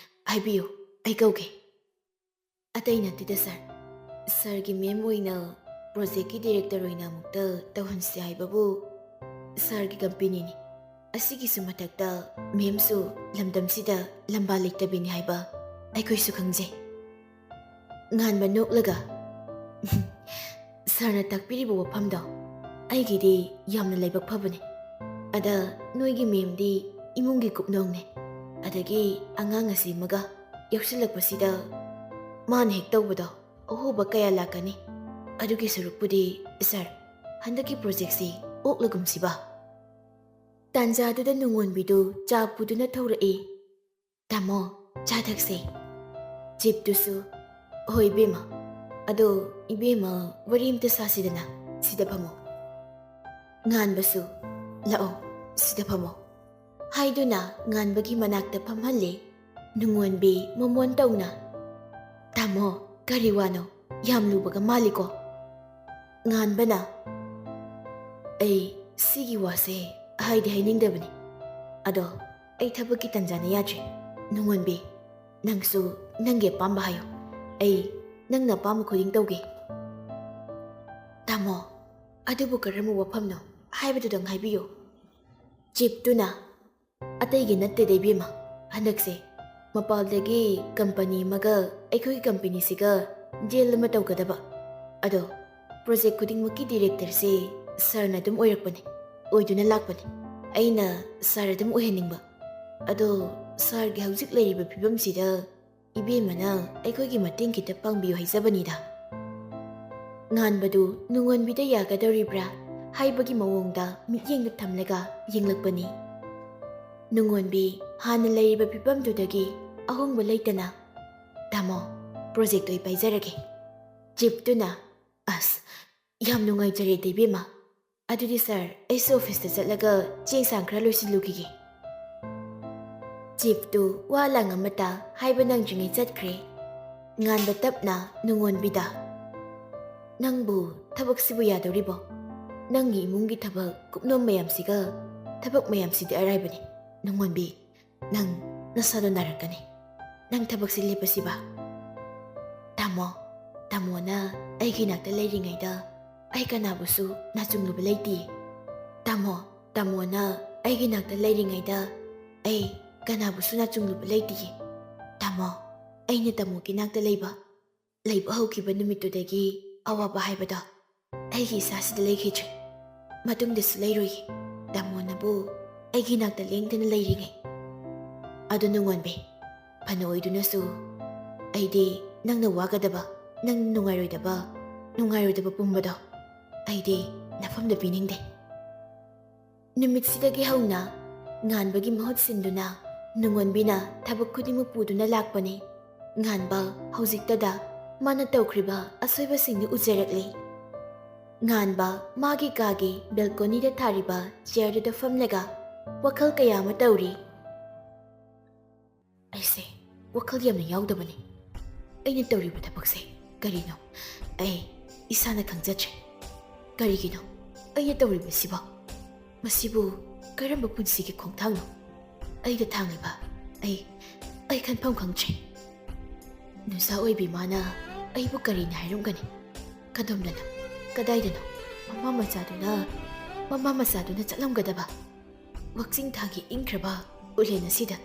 ꯍꯥꯏꯕꯤꯌꯨ, ꯑꯩ ꯀꯧꯒꯦ꯫ ꯑꯇꯩ ꯅꯠꯇꯦꯗ ꯁꯥꯔ, ꯁꯥꯔꯒꯤ ꯃꯦꯝ ꯑꯣꯏꯅ ꯄ꯭ꯔꯣꯖꯦꯛꯀꯤ ꯗꯤꯔꯦꯛꯇꯔ ꯑꯣꯏꯅ ꯑꯃꯨꯛꯇ ꯇꯧꯍꯟꯁꯤ ꯍꯥꯏꯕꯕꯨ ꯁꯥꯔꯒꯤ ꯀꯝꯄꯦꯅꯤꯅꯤ꯫ ꯑꯁꯤꯒꯤꯁꯨ ꯃꯊꯛꯇ ꯃꯦꯝꯁꯨ ꯂꯝꯗꯝꯁꯤꯗ ꯂꯝꯕꯥ ꯂꯩꯇꯕꯤꯅꯤ ꯍꯥꯏꯕ ꯑꯩꯈꯣꯏꯁꯨ ꯈꯪꯖꯩ꯫ ꯉꯥꯟꯕ ꯅꯣꯛꯂꯒ, "ꯁꯥꯔꯅ ꯇꯥꯛꯄꯤꯔꯤꯕ ꯋꯥꯐꯝꯗꯣ ꯑꯩꯒꯤꯗꯤ ꯌꯥꯝꯅ ꯂꯥꯏꯕꯛ ꯐꯕꯅꯦ꯫ ꯑꯗ ꯅꯣꯏꯒꯤ ꯃꯦꯝꯗꯤ ꯏꯃꯨꯡꯒꯤ ꯀꯨꯞꯅꯣꯡꯅꯦ꯫ ꯑꯗꯒꯤ ꯑꯉꯥꯡ ꯑꯁꯤꯃꯒ ꯌꯥꯎꯁꯤꯜꯂꯛꯄꯁꯤꯗ ꯃꯥꯅ ꯍꯦꯛ ꯇꯧꯕꯗꯣ ꯑꯍꯣꯕ ꯀꯌꯥ ꯂꯥꯛꯀꯅꯤ꯫ ꯑꯗꯨꯒꯤ ꯁꯔꯨꯛꯄꯨꯗꯤ ꯁꯥꯔ, ꯍꯟꯗꯛꯀꯤ ꯄ꯭ꯔꯣꯖꯦꯛꯁꯤ ꯑꯣꯛꯂꯒꯨꯝꯁꯤꯕ?" ꯇꯥꯟꯖꯥꯗꯨꯗ ꯅꯨꯡꯉꯣꯟꯕꯤꯗꯨ ꯆꯥ ꯄꯨꯗꯨꯅ ꯊꯧꯔꯛꯏ꯫ "ꯇꯥꯃꯣ, ꯆꯥ ꯊꯛꯁꯦ꯫" ꯆꯤꯞꯇꯨꯁꯨ, "ꯍꯣꯏ ꯏꯕꯦꯝꯃ꯫ ꯑꯗꯣ ꯏꯕꯦꯝꯃ, ꯋꯥꯔꯤ ꯑꯝꯇ ꯁꯥꯁꯤꯗꯅ, ꯁꯤꯗ ꯐꯝꯃꯣ꯫" ꯉꯥꯟꯕꯁꯨ, "ꯂꯥꯛꯑꯣ, ꯁꯤꯗ ꯐꯝꯃꯣ" ꯍꯥꯏꯗꯨꯅ ꯉꯥꯟꯕꯒꯤ ꯃꯅꯥꯛꯇ ꯐꯝꯍꯜꯂꯦ꯫ ꯅꯨꯡꯉꯣꯟꯕꯤ ꯃꯃꯣꯟ ꯇꯧꯅ, "ꯇꯥꯃꯣ, ꯀꯔꯤ ꯋꯥꯅꯣ? ꯌꯥꯝ ꯂꯨꯕꯒ ꯃꯥꯜꯂꯤꯀꯣ?" ꯉꯥꯟꯕꯅ, "ꯑꯩ ꯁꯤꯒꯤ ꯋꯥꯁꯦ ꯍꯥꯏꯗꯤ ꯍꯥꯏꯅꯤꯡꯗꯕꯅꯤ꯫ ꯑꯗꯣ ꯑꯩ ꯊꯕꯛꯀꯤ ꯇꯟꯖꯥꯅ ꯌꯥꯗ꯭ꯔꯦ꯫ ꯅꯨꯡꯉꯣꯟꯕꯤ, ꯅꯪꯁꯨ ꯅꯪꯒꯤ ꯑꯄꯥꯝꯕ ꯍꯥꯏꯌꯨ꯫ ꯑꯩ ꯅꯪꯅ ꯑꯄꯥꯝꯕ ꯈꯨꯗꯤꯡ ꯇꯧꯒꯦ꯫" "ꯇꯥꯃꯣ, ꯑꯗꯨꯕꯨ ꯀꯔꯝꯕ ꯋꯥꯐꯝꯅꯣ ꯍꯥꯏꯕꯗꯨꯗꯪ ꯍꯥꯏꯕꯤꯌꯨ꯫" ꯆꯤꯞꯇꯨꯅ, "ꯑꯇꯩꯒꯤ ꯅꯠꯇꯦꯗ ꯏꯕꯦꯝꯃ, ꯍꯟꯗꯛꯁꯦ ꯃꯄꯥꯜꯗꯒꯤ ꯀꯝꯄꯅꯤ ꯑꯃꯒ ꯑꯩꯈꯣꯏꯒꯤ ꯀꯝꯄꯦꯅꯤꯁꯤꯒ ꯗꯤꯜ ꯑꯃ ꯇꯧꯒꯗꯕ꯫ ꯑꯗꯣ ꯄ꯭ꯔꯣꯖꯦꯛ ꯈꯨꯗꯤꯡꯃꯛꯀꯤ ꯗꯤꯔꯦꯛꯇꯔꯁꯦ ꯁꯥꯔꯅ ꯑꯗꯨꯝ ꯑꯣꯏꯔꯛꯄꯅꯦ, ꯑꯣꯏꯗꯨꯅ ꯂꯥꯛꯄꯅꯦ꯫ ꯑꯩꯅ ꯁꯥꯔ ꯑꯗꯨꯝ ꯑꯣꯏꯍꯟꯅꯤꯡꯕ꯫ ꯑꯗꯣ ꯁꯥꯔꯒꯤ ꯍꯧꯖꯤꯛ ꯂꯩꯔꯤꯕ ꯐꯤꯕꯝꯁꯤꯗ ꯏꯕꯦꯝꯃꯅ ꯑꯩꯈꯣꯏꯒꯤ ꯃꯇꯦꯡ ꯈꯤꯇ ꯄꯥꯡꯕꯤꯌꯨ ꯍꯥꯏꯖꯕꯅꯤꯗ꯫" ꯉꯥꯟꯕꯗꯨ ꯅꯨꯡꯉꯣꯟꯕꯤꯗ ꯌꯥꯒꯗꯧꯔꯤꯕ꯭ꯔꯥ ꯍꯥꯏꯕꯒꯤ ꯃꯑꯣꯡꯗ ꯃꯤꯠꯌꯦꯡꯗ ꯊꯝꯂꯒ ꯌꯦꯡꯂꯛꯄꯅꯤ꯫ ꯅꯨꯡꯉꯣꯟꯕꯤ ꯍꯥꯟꯅ ꯂꯩꯔꯤꯕ ꯐꯤꯕꯝꯗꯨꯗꯒꯤ ꯑꯍꯣꯡꯕ ꯂꯩꯇꯅ, "ꯇꯥꯃꯣ, ꯄ꯭ꯔꯣꯖꯦꯛꯇꯣ ꯑꯩ ꯄꯥꯏꯖꯔꯒꯦ꯫ ꯆꯤꯐꯇꯨꯅ, "ꯑꯁ, ꯌꯥꯝ ꯅꯨꯡꯉꯥꯏꯖꯔꯦꯗ ꯏꯕꯦꯝꯃ꯫ ꯑꯗꯨꯗꯤ ꯁꯥꯔ, ꯑꯩꯁꯨ ꯑꯣꯐꯤꯁꯇ ꯆꯠꯂꯒ ꯆꯦ ꯆꯥꯡ ꯈꯔ ꯂꯣꯏꯁꯤꯜꯂꯨꯈꯤꯒꯦ꯫" ꯆꯤꯐꯇꯨ ꯋꯥ ꯂꯥꯡ ꯑꯃꯇ ꯍꯥꯏꯕ ꯅꯪꯗ꯭ꯔꯤꯉꯩ ꯆꯠꯈ꯭ꯔꯦ꯫ ꯉꯥꯟꯕ ꯇꯞꯅ ꯅꯨꯡꯉꯣꯟꯕꯤꯗ, "ꯅꯪꯕꯨ ꯊꯕꯛꯁꯤꯕꯨ ꯌꯥꯗꯧꯔꯤꯕꯣ? ꯅꯪꯒꯤ ꯏꯃꯨꯡꯒꯤ ꯊꯕꯛ ꯀꯨꯞꯅꯣꯝ ꯃꯌꯥꯝꯁꯤꯒ ꯊꯕꯛ ꯃꯌꯥꯝꯁꯤꯗꯤ ꯑꯔꯥꯏꯕꯅꯤ꯫ ꯅꯨꯡꯉꯣꯟꯕꯤ, ꯅꯪ ꯅꯁꯥꯗꯣ ꯅꯥꯔꯛꯀꯅꯤ꯫ ꯅꯪ ꯊꯕꯛꯁꯤ ꯂꯦꯞꯄꯁꯤꯕ?" "ꯇꯥꯃꯣ, ꯇꯥꯃꯣꯅ ꯑꯩꯒꯤ ꯅꯥꯛꯇ ꯂꯩꯔꯤꯉꯩꯗ ꯑꯩ ꯀꯅꯥꯕꯨꯁꯨ ꯅꯥꯆꯨꯡꯂꯨꯕ ꯂꯩꯇꯤꯌꯦ꯫ ꯇꯥꯃꯣ, ꯇꯥꯃꯣꯅ ꯑꯩꯒꯤ ꯅꯥꯛꯇ ꯂꯩꯔꯤꯉꯩꯗ ꯑꯩ ꯀꯅꯥꯕꯨꯁꯨ ꯅꯥꯆꯨꯡꯂꯨꯕ ꯂꯩꯇꯤꯌꯦ꯫ ꯇꯥꯃꯣ, ꯑꯩꯅ ꯇꯥꯃꯣꯒꯤ ꯅꯥꯛꯇ ꯂꯩꯕ, ꯂꯩꯕ ꯍꯧꯈꯤꯕ ꯅꯨꯃꯤꯠꯇꯨꯗꯒꯤ ꯑꯋꯥꯕ ꯍꯥꯏꯕꯗꯣ ꯑꯩꯒꯤ ꯏꯁꯥꯁꯤꯗ ꯂꯩꯈꯤꯗ꯭ꯔꯦ꯫ ꯃꯇꯨꯡꯗꯁꯨ ꯂꯩꯔꯣꯏꯌꯦ, ꯇꯥꯃꯣꯅꯕꯨ ꯑꯩꯒꯤ ꯅꯥꯛꯇ ꯂꯦꯡꯗꯅ ꯂꯩꯔꯤꯉꯩ꯫ ꯑꯗꯨ ꯅꯨꯡꯉꯣꯟꯕꯤ, ꯐꯅ ꯑꯣꯏꯗꯨꯅꯁꯨ ꯑꯩꯗꯤ ꯅꯪꯅ ꯋꯥꯒꯗꯕ, ꯅꯪ ꯅꯨꯡꯉꯥꯏꯔꯣꯏꯗꯕ, ꯅꯨꯡꯉꯥꯏꯔꯣꯏꯗꯕ ꯄꯨꯝꯕꯗꯣ ꯑꯩꯗꯤ ꯅꯐꯝꯗ ꯄꯤꯅꯤꯡꯗꯦ꯫" ꯅꯨꯃꯤꯠꯁꯤꯗꯒꯤ ꯍꯧꯅ ꯉꯥꯟꯕꯒꯤ ꯃꯍꯨꯠ ꯁꯤꯟꯗꯨꯅ ꯅꯨꯡꯉꯣꯟꯕꯤꯅ ꯊꯕꯛ ꯈꯨꯗꯤꯡꯃꯛ ꯄꯨꯗꯨꯅ ꯂꯥꯛꯄꯅꯤ꯫ ꯉꯥꯟꯕ ꯍꯧꯖꯤꯛꯇꯗ ꯃꯥꯅ ꯇꯧꯈ꯭ꯔꯤꯕ ꯑꯁꯣꯏꯕꯁꯤꯡꯗꯨ ꯎꯖꯔꯛꯂꯤ꯫ ꯉꯥꯟꯕ ꯃꯥꯒꯤ ꯀꯥꯒꯤ ꯕꯦꯜꯀꯣꯅꯤꯗ ꯊꯥꯔꯤꯕ ꯆꯤꯌꯔꯗꯨꯗ ꯐꯝꯂꯒ ꯋꯥꯈꯜ ꯀꯌꯥ ꯑꯃ ꯇꯧꯔꯤ꯫ "ꯑꯩꯁꯦ ꯋꯥꯈꯜ ꯌꯥꯝꯅ ꯌꯥꯎꯗꯕꯅꯤ꯫ ꯑꯩꯅ ꯇꯧꯔꯤꯕ ꯊꯕꯛꯁꯦ ꯀꯔꯤꯅꯣ? ꯑꯩ ꯏꯁꯥꯅ ꯈꯪꯖꯗ꯭ꯔꯦ꯫ ꯀꯔꯤꯒꯤꯅꯣ ꯑꯩꯅ ꯇꯧꯔꯤꯕꯁꯤꯕꯣ? ꯃꯁꯤꯕꯨ ꯀꯔꯝꯕ ꯄꯨꯟꯁꯤꯒꯤ ꯈꯣꯡꯊꯥꯡꯅꯣ ꯑꯩꯗ ꯊꯥꯡꯂꯤꯕ? ꯑꯩ, ꯑꯩ ꯈꯟꯐꯝ ꯈꯪꯗ꯭ꯔꯦ꯫ ꯅꯨꯡꯁꯥ ꯑꯣꯏꯕꯤ ꯃꯥꯅ ꯑꯩꯕꯨ ꯀꯔꯤꯅ ꯍꯥꯏꯔꯝꯒꯅꯤ? ꯀꯗꯣꯝꯗꯅꯣ? ꯀꯗꯥꯏꯗꯅꯣ? ꯃꯃꯥ ꯃꯆꯥꯗꯨꯅ, ꯃꯃꯥ ꯃꯆꯥꯗꯨꯅ ꯆꯠꯂꯝꯒꯗꯕ ꯋꯥꯛꯆꯤꯡ ꯊꯥꯒꯤ ꯏꯪꯈ꯭ꯔꯕ ꯎꯂꯦꯟ ꯑꯁꯤꯗ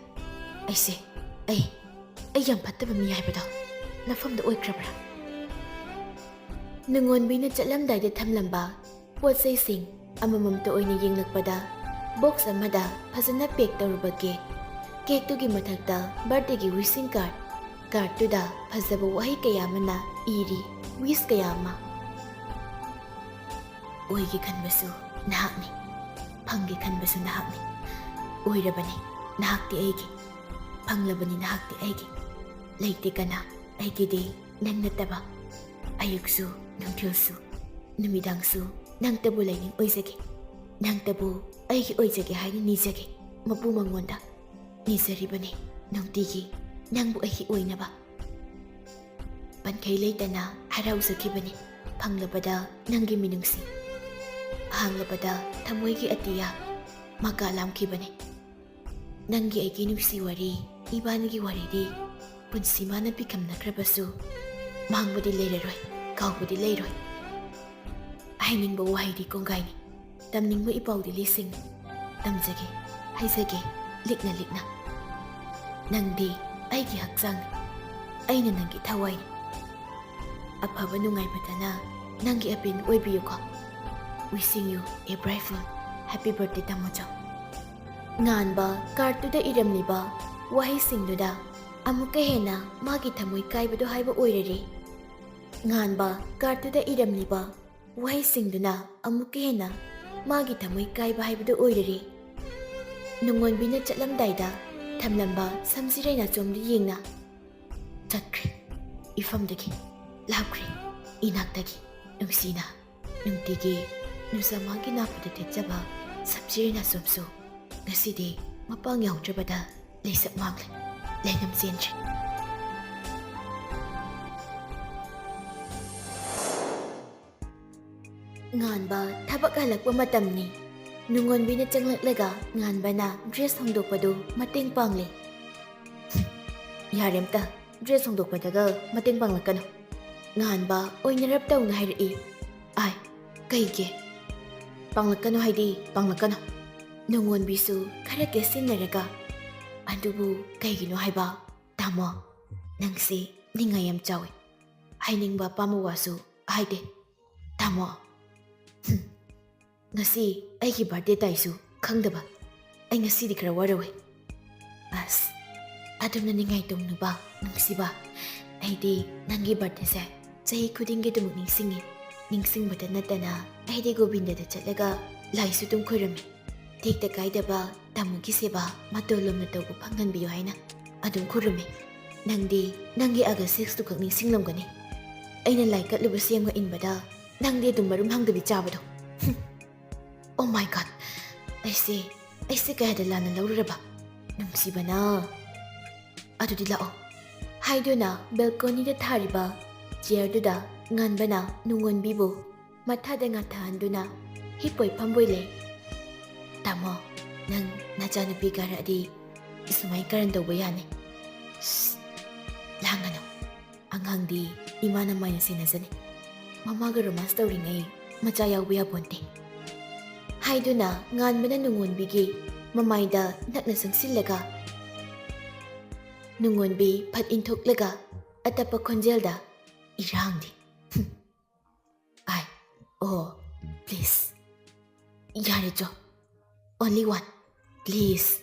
ꯑꯩꯁꯦ, ꯑꯩ, ꯑꯩ ꯌꯥꯝ ꯐꯠꯇꯕ ꯃꯤ ꯍꯥꯏꯕꯗꯣ ꯅꯐꯝꯗ ꯑꯣꯏꯈ꯭ꯔꯕ꯭ꯔꯥ?" ꯅꯨꯡꯉꯣꯟꯕꯤꯅ ꯆꯠꯂꯝꯗꯥꯏꯗ ꯊꯝꯂꯝꯕ ꯄꯣꯠ ꯆꯩꯁꯤꯡ ꯑꯃꯃꯝꯇ ꯑꯣꯏꯅ ꯌꯦꯡꯂꯛꯄꯗ, ꯕꯣꯛꯁ ꯑꯃꯗ ꯐꯖꯅ ꯄꯦꯛ ꯇꯧꯔꯕ ꯀꯦꯛ, ꯀꯦꯛꯇꯨꯒꯤ ꯃꯊꯛꯇ ꯕꯥꯔꯗꯦꯒꯤ ꯋꯤꯁꯤꯡ ꯀꯥꯔꯗ, ꯀꯥꯔꯗꯇꯨꯗ ꯐꯖꯕ ꯋꯥꯍꯩ ꯀꯌꯥ ꯑꯃꯅ ꯏꯔꯤ, ꯋꯤꯁ ꯀꯌꯥ ꯑꯃ꯫ "ꯑꯣꯏꯒꯦ ꯈꯟꯕꯁꯨ ꯅꯍꯥꯛꯅꯤ, ꯐꯪꯒꯦ ꯈꯟꯕꯁꯨ ꯅꯍꯥꯛꯅꯤ꯫ ꯑꯣꯏꯔꯕꯅꯤ ꯅꯍꯥꯛꯇꯤ ꯑꯩꯒꯤ, ꯐꯪꯂꯕꯅꯤ ꯅꯍꯥꯛꯇꯤ ꯑꯩꯒꯤ꯫ ꯂꯩꯇꯦ ꯀꯅꯥ, ꯑꯩꯒꯤꯗꯤ ꯅꯪ ꯅꯠꯇꯕ꯫ ꯑꯌꯨꯛꯁꯨ, ꯅꯨꯡꯊꯤꯜꯁꯨ, ꯅꯨꯃꯤꯗꯥꯡꯁꯨ ꯅꯪꯇꯕꯨ ꯂꯩꯅꯤꯡ ꯑꯣꯏꯖꯒꯦ꯫ ꯅꯪꯇꯕꯨ ꯑꯩꯒꯤ ꯑꯣꯏꯖꯒꯦ ꯍꯥꯏꯅ ꯅꯤꯖꯒꯦ꯫ ꯃꯄꯨ ꯃꯉꯣꯟꯗ ꯅꯤꯖꯔꯤꯕꯅꯤ ꯅꯨꯡꯇꯤꯒꯤ ꯅꯪꯕꯨ ꯑꯩꯒꯤ ꯑꯣꯏꯅꯕ꯫ ꯄꯟꯈꯩ ꯂꯩꯇꯅ ꯍꯔꯥꯎꯖꯈꯤꯕꯅꯤ ꯐꯪꯂꯕꯗ ꯅꯪꯒꯤ ꯃꯤꯅꯨꯡꯁꯤ꯫ ꯍꯥꯡꯂꯕꯗ ꯊꯃꯣꯏꯒꯤ ꯑꯇꯤꯌꯥ ꯃꯀꯥ ꯂꯥꯝꯈꯤꯕꯅꯤ꯫ ꯅꯪꯒꯤ ꯑꯩꯒꯤ ꯅꯨꯡꯁꯤ ꯋꯥꯔꯤ, ꯏꯕꯥꯅꯤꯒꯤ ꯋꯥꯔꯤꯗꯤ ꯄꯨꯟꯁꯤ ꯃꯥꯅ ꯄꯤꯈꯝꯅꯈ꯭ꯔꯕꯁꯨ ꯃꯥꯡꯕꯗꯤ ꯂꯩꯔꯔꯣꯏ, ꯀꯥꯎꯕꯗꯤ ꯂꯩꯔꯣꯏ꯫ ꯍꯥꯏꯅꯤꯡꯕ ꯋꯥꯍꯩꯗꯤ ꯀꯣꯡꯒꯥꯏꯅꯤ, ꯇꯝꯅꯤꯡꯕ ꯏꯄꯥꯎꯗꯤ ꯂꯤꯁꯤꯡꯅꯤ꯫ ꯇꯝꯖꯒꯦ, ꯍꯩꯖꯒꯦ, ꯂꯤꯛꯅ ꯂꯤꯛꯅ꯫ ꯅꯪꯗꯤ ꯑꯩꯒꯤ ꯍꯛꯆꯥꯡꯅꯤ, ꯑꯩꯅ ꯅꯪꯒꯤ ꯊꯋꯥꯏꯅꯤ꯫ ꯑꯐꯕ ꯅꯨꯡꯉꯥꯏꯕꯗꯅ ꯅꯪꯒꯤ ꯑꯄꯦꯟꯕ ꯑꯣꯏꯕꯤꯌꯨꯀꯣ꯫ Wishing you a bright full happy birthday, ꯇꯥꯃꯣꯆꯧ꯫ ꯉꯥꯟꯕ ꯀꯥꯔꯠꯇꯨꯗ ꯏꯔꯝꯂꯤꯕ ꯋꯥꯍꯩꯁꯤꯡꯗꯨꯗ ꯑꯃꯨꯛꯀ ꯍꯦꯟꯅ ꯃꯥꯒꯤ ꯊꯃꯣꯏ ꯀꯥꯏꯕꯗꯨ ꯍꯥꯏꯕ ꯑꯣꯏꯔꯔꯦ꯫ ꯉꯥꯟꯕ ꯀꯥꯔꯠꯇꯨꯗ ꯏꯔꯝꯂꯤꯕ ꯋꯥꯍꯩꯁꯤꯡꯗꯨꯅ ꯑꯃꯨꯛꯀ ꯍꯦꯟꯅ ꯃꯥꯒꯤ ꯊꯃꯣꯏ ꯀꯥꯏꯕ ꯍꯥꯏꯕꯗꯨ ꯑꯣꯏꯔꯔꯦ꯫ ꯅꯨꯡꯉꯣꯟꯕꯤꯅ ꯆꯠꯂꯝꯗꯥꯏꯗ ꯊꯝꯂꯝꯕ ꯁꯝꯖꯤꯔꯩ ꯅꯥꯆꯣꯝꯗꯨ ꯌꯦꯡꯅ ꯆꯠꯈ꯭ꯔꯦ꯫ ꯏꯐꯝꯗꯒꯤ ꯂꯥꯞꯈ꯭ꯔꯦ꯫ ꯏꯅꯥꯛꯇꯒꯤ ꯅꯨꯡꯁꯤꯅ ꯅꯨꯡꯇꯤꯒꯤ ꯅꯨꯡꯁꯥ ꯃꯥꯒꯤ ꯅꯥꯄꯨꯗ ꯊꯦꯠꯆꯕ ꯁꯝꯖꯤꯔꯩ ꯅꯥꯆꯣꯝꯁꯨ ꯉꯁꯤꯗꯤ ꯃꯄꯥꯡ ꯌꯥꯎꯗ꯭ꯔꯕꯗ ꯂꯩꯁꯛ ꯃꯥꯡꯂꯦ, ꯂꯩꯉꯝ ꯆꯦꯟꯗ꯭ꯔꯦ꯫ ꯉꯥꯟꯕ ꯊꯕꯛ ꯍꯜꯂꯛꯄ ꯃꯇꯝꯅꯤ꯫ ꯅꯨꯡꯉꯣꯟꯕꯤꯅ ꯆꯪꯂꯛꯂꯒ ꯉꯥꯟꯕꯅ ꯗ꯭ꯔꯦꯁ ꯍꯣꯡꯗꯣꯛꯄꯗꯨ ꯃꯇꯦꯡ ꯄꯥꯡꯂꯦ꯫ "ꯌꯥꯔꯦ ꯑꯝꯇ, ꯗ꯭ꯔꯦꯁ ꯍꯣꯡꯗꯣꯛꯄꯗꯒ ꯃꯇꯦꯡ ꯄꯥꯡꯂꯛꯀꯅꯨ꯫" ꯉꯥꯟꯕ ꯑꯣꯏꯅꯔꯞ ꯇꯧꯅ ꯍꯥꯏꯔꯛꯏ꯫ "ꯑꯥꯏ, ꯀꯩꯒꯤ?" "ꯄꯥꯡꯂꯛꯀꯅꯨ ꯍꯥꯏꯗꯤ ꯄꯥꯡꯂꯛꯀꯅꯨ꯫" ꯅꯨꯡꯉꯣꯟꯕꯤꯁꯨ ꯈꯔ ꯀꯦꯁꯤꯟꯅꯔꯒ, "ꯑꯗꯨꯕꯨ ꯀꯩꯒꯤꯅꯣ ꯍꯥꯏꯕ? ꯇꯥꯃꯣ, ꯅꯪꯁꯤ ꯅꯤꯡꯉꯥꯏ ꯌꯥꯝ ꯆꯥꯎꯏ꯫ ꯍꯥꯏꯅꯤꯡꯕ ꯑꯄꯥꯝꯕ ꯋꯥꯁꯨ ꯍꯥꯏꯗꯦ꯫ ꯇꯥꯃꯣ, ꯍꯨꯝ, ꯉꯁꯤ ꯑꯩꯒꯤ ꯕꯥꯔꯗꯦ ꯇꯥꯏꯁꯨ ꯈꯪꯗꯕ꯫ ꯑꯩ ꯉꯁꯤꯗꯤ ꯈꯔ ꯋꯥꯔꯧꯏ꯫" "ꯑꯁ, ꯑꯗꯨꯝꯅ ꯅꯤꯡꯉꯥꯏ ꯇꯧꯅꯨꯕ, ꯅꯨꯡꯁꯤꯕ꯫ ꯑꯩꯗꯤ ꯅꯪꯒꯤ ꯕꯥꯔꯗꯦꯁꯦ ꯆꯍꯤ ꯈꯨꯗꯤꯡꯒꯤ ꯑꯗꯨꯃꯛ ꯅꯤꯡꯁꯤꯡꯉꯤ꯫ ꯅꯤꯡꯁꯤꯡꯕꯇ ꯅꯠꯇꯅ ꯑꯩꯗꯤ ꯒꯣꯕꯤꯟꯗꯗ ꯆꯠꯂꯒ ꯂꯥꯏꯁꯨ ꯑꯗꯨꯝ ꯈꯣꯏꯔꯝꯃꯤ꯫ ꯇꯦꯛꯇ ꯀꯥꯏꯗꯕ ꯇꯥꯃꯣꯒꯤ ꯁꯦꯕꯥ ꯃꯇꯣꯟ ꯂꯣꯝꯅ ꯇꯧꯕ ꯐꯪꯍꯟꯕꯤꯌꯨ ꯍꯥꯏꯅ ꯑꯗꯨꯝ ꯈꯨꯔꯨꯝꯃꯤ꯫" ꯅꯪꯗꯤ ꯅꯪꯒꯤ ꯑꯥꯒꯁ ꯁꯤꯛꯁꯇꯨ ꯈꯛ ꯅꯤꯡꯁꯤꯡꯂꯝꯒꯅꯤ꯫ ꯑꯩꯅ ꯂꯥꯏ ꯀꯠꯂꯨꯕ ꯁꯦꯝꯒ ꯏꯟꯕꯗ ꯅꯪꯗꯤ ꯑꯗꯨꯝ ꯃꯔꯨꯝ ꯍꯪꯗꯕꯤ ꯆꯥꯕꯗꯣ꯫ Oh my God! ꯑꯩꯁꯦ, ꯑꯩꯁꯦ ꯀꯌꯥꯗ ꯂꯥꯟꯅ ꯂꯧꯔꯨꯔꯕ? ꯅꯨꯡꯁꯤꯕꯅ꯫ ꯑꯗꯨꯗꯤ ꯂꯥꯛꯑꯣ꯫ ꯍꯥꯏꯗꯨꯅ ꯕꯦꯜꯀꯣꯅꯤꯗ ꯊꯥꯔꯤꯕ ꯆꯤꯌꯔꯗꯨꯗ ꯉꯥꯟꯕꯅ ꯅꯨꯡꯉꯣꯟꯕꯤꯕꯨ ꯃꯊꯥꯗ ꯉꯥꯊꯍꯟꯗꯨꯅ ꯍꯤꯞꯄꯣꯏ ꯐꯝꯕꯣꯏ ꯂꯩ꯫ "ꯇꯥꯃꯣ, ꯅꯪ ꯅꯆꯥꯅꯨꯄꯤ ꯀꯥꯔꯛꯑꯗꯤ ꯁꯨꯃꯥꯏ ꯀꯔꯟ ꯇꯧꯕ ꯌꯥꯅꯤ?" "ꯁꯁ, ꯂꯥꯡꯒꯅꯨ꯫ ꯑꯉꯥꯡꯗꯤ ꯏꯃꯥꯅ ꯃꯥꯏꯅ ꯁꯦꯟꯅꯖꯅꯤ꯫ ꯃꯃꯥꯒ ꯔꯣꯃꯥꯟꯁ ꯇꯧꯔꯤꯉꯩ ꯃꯆꯥ ꯌꯥꯎꯕ ꯌꯥꯄꯣꯟꯇꯦ꯫" ꯍꯥꯏꯗꯨꯅ ꯉꯥꯟꯕꯅ ꯅꯨꯡꯉꯣꯟꯕꯤꯒꯤ ꯃꯃꯥꯏꯗ ꯅꯛꯅ ꯆꯪꯁꯤꯜꯂꯒ, ꯅꯨꯡꯉꯣꯟꯕꯤ ꯐꯠ ꯏꯟꯊꯣꯛꯂꯒ ꯑꯇꯞꯄ ꯈꯣꯟꯖꯦꯜꯗ, "ꯏꯔꯥꯡꯗꯤ꯫ ꯍꯨꯝ꯫ ꯑꯥꯏ, ꯑꯣ, please꯫ ꯌꯥꯔꯦ ꯆꯣ꯫ Only one꯫ Please꯫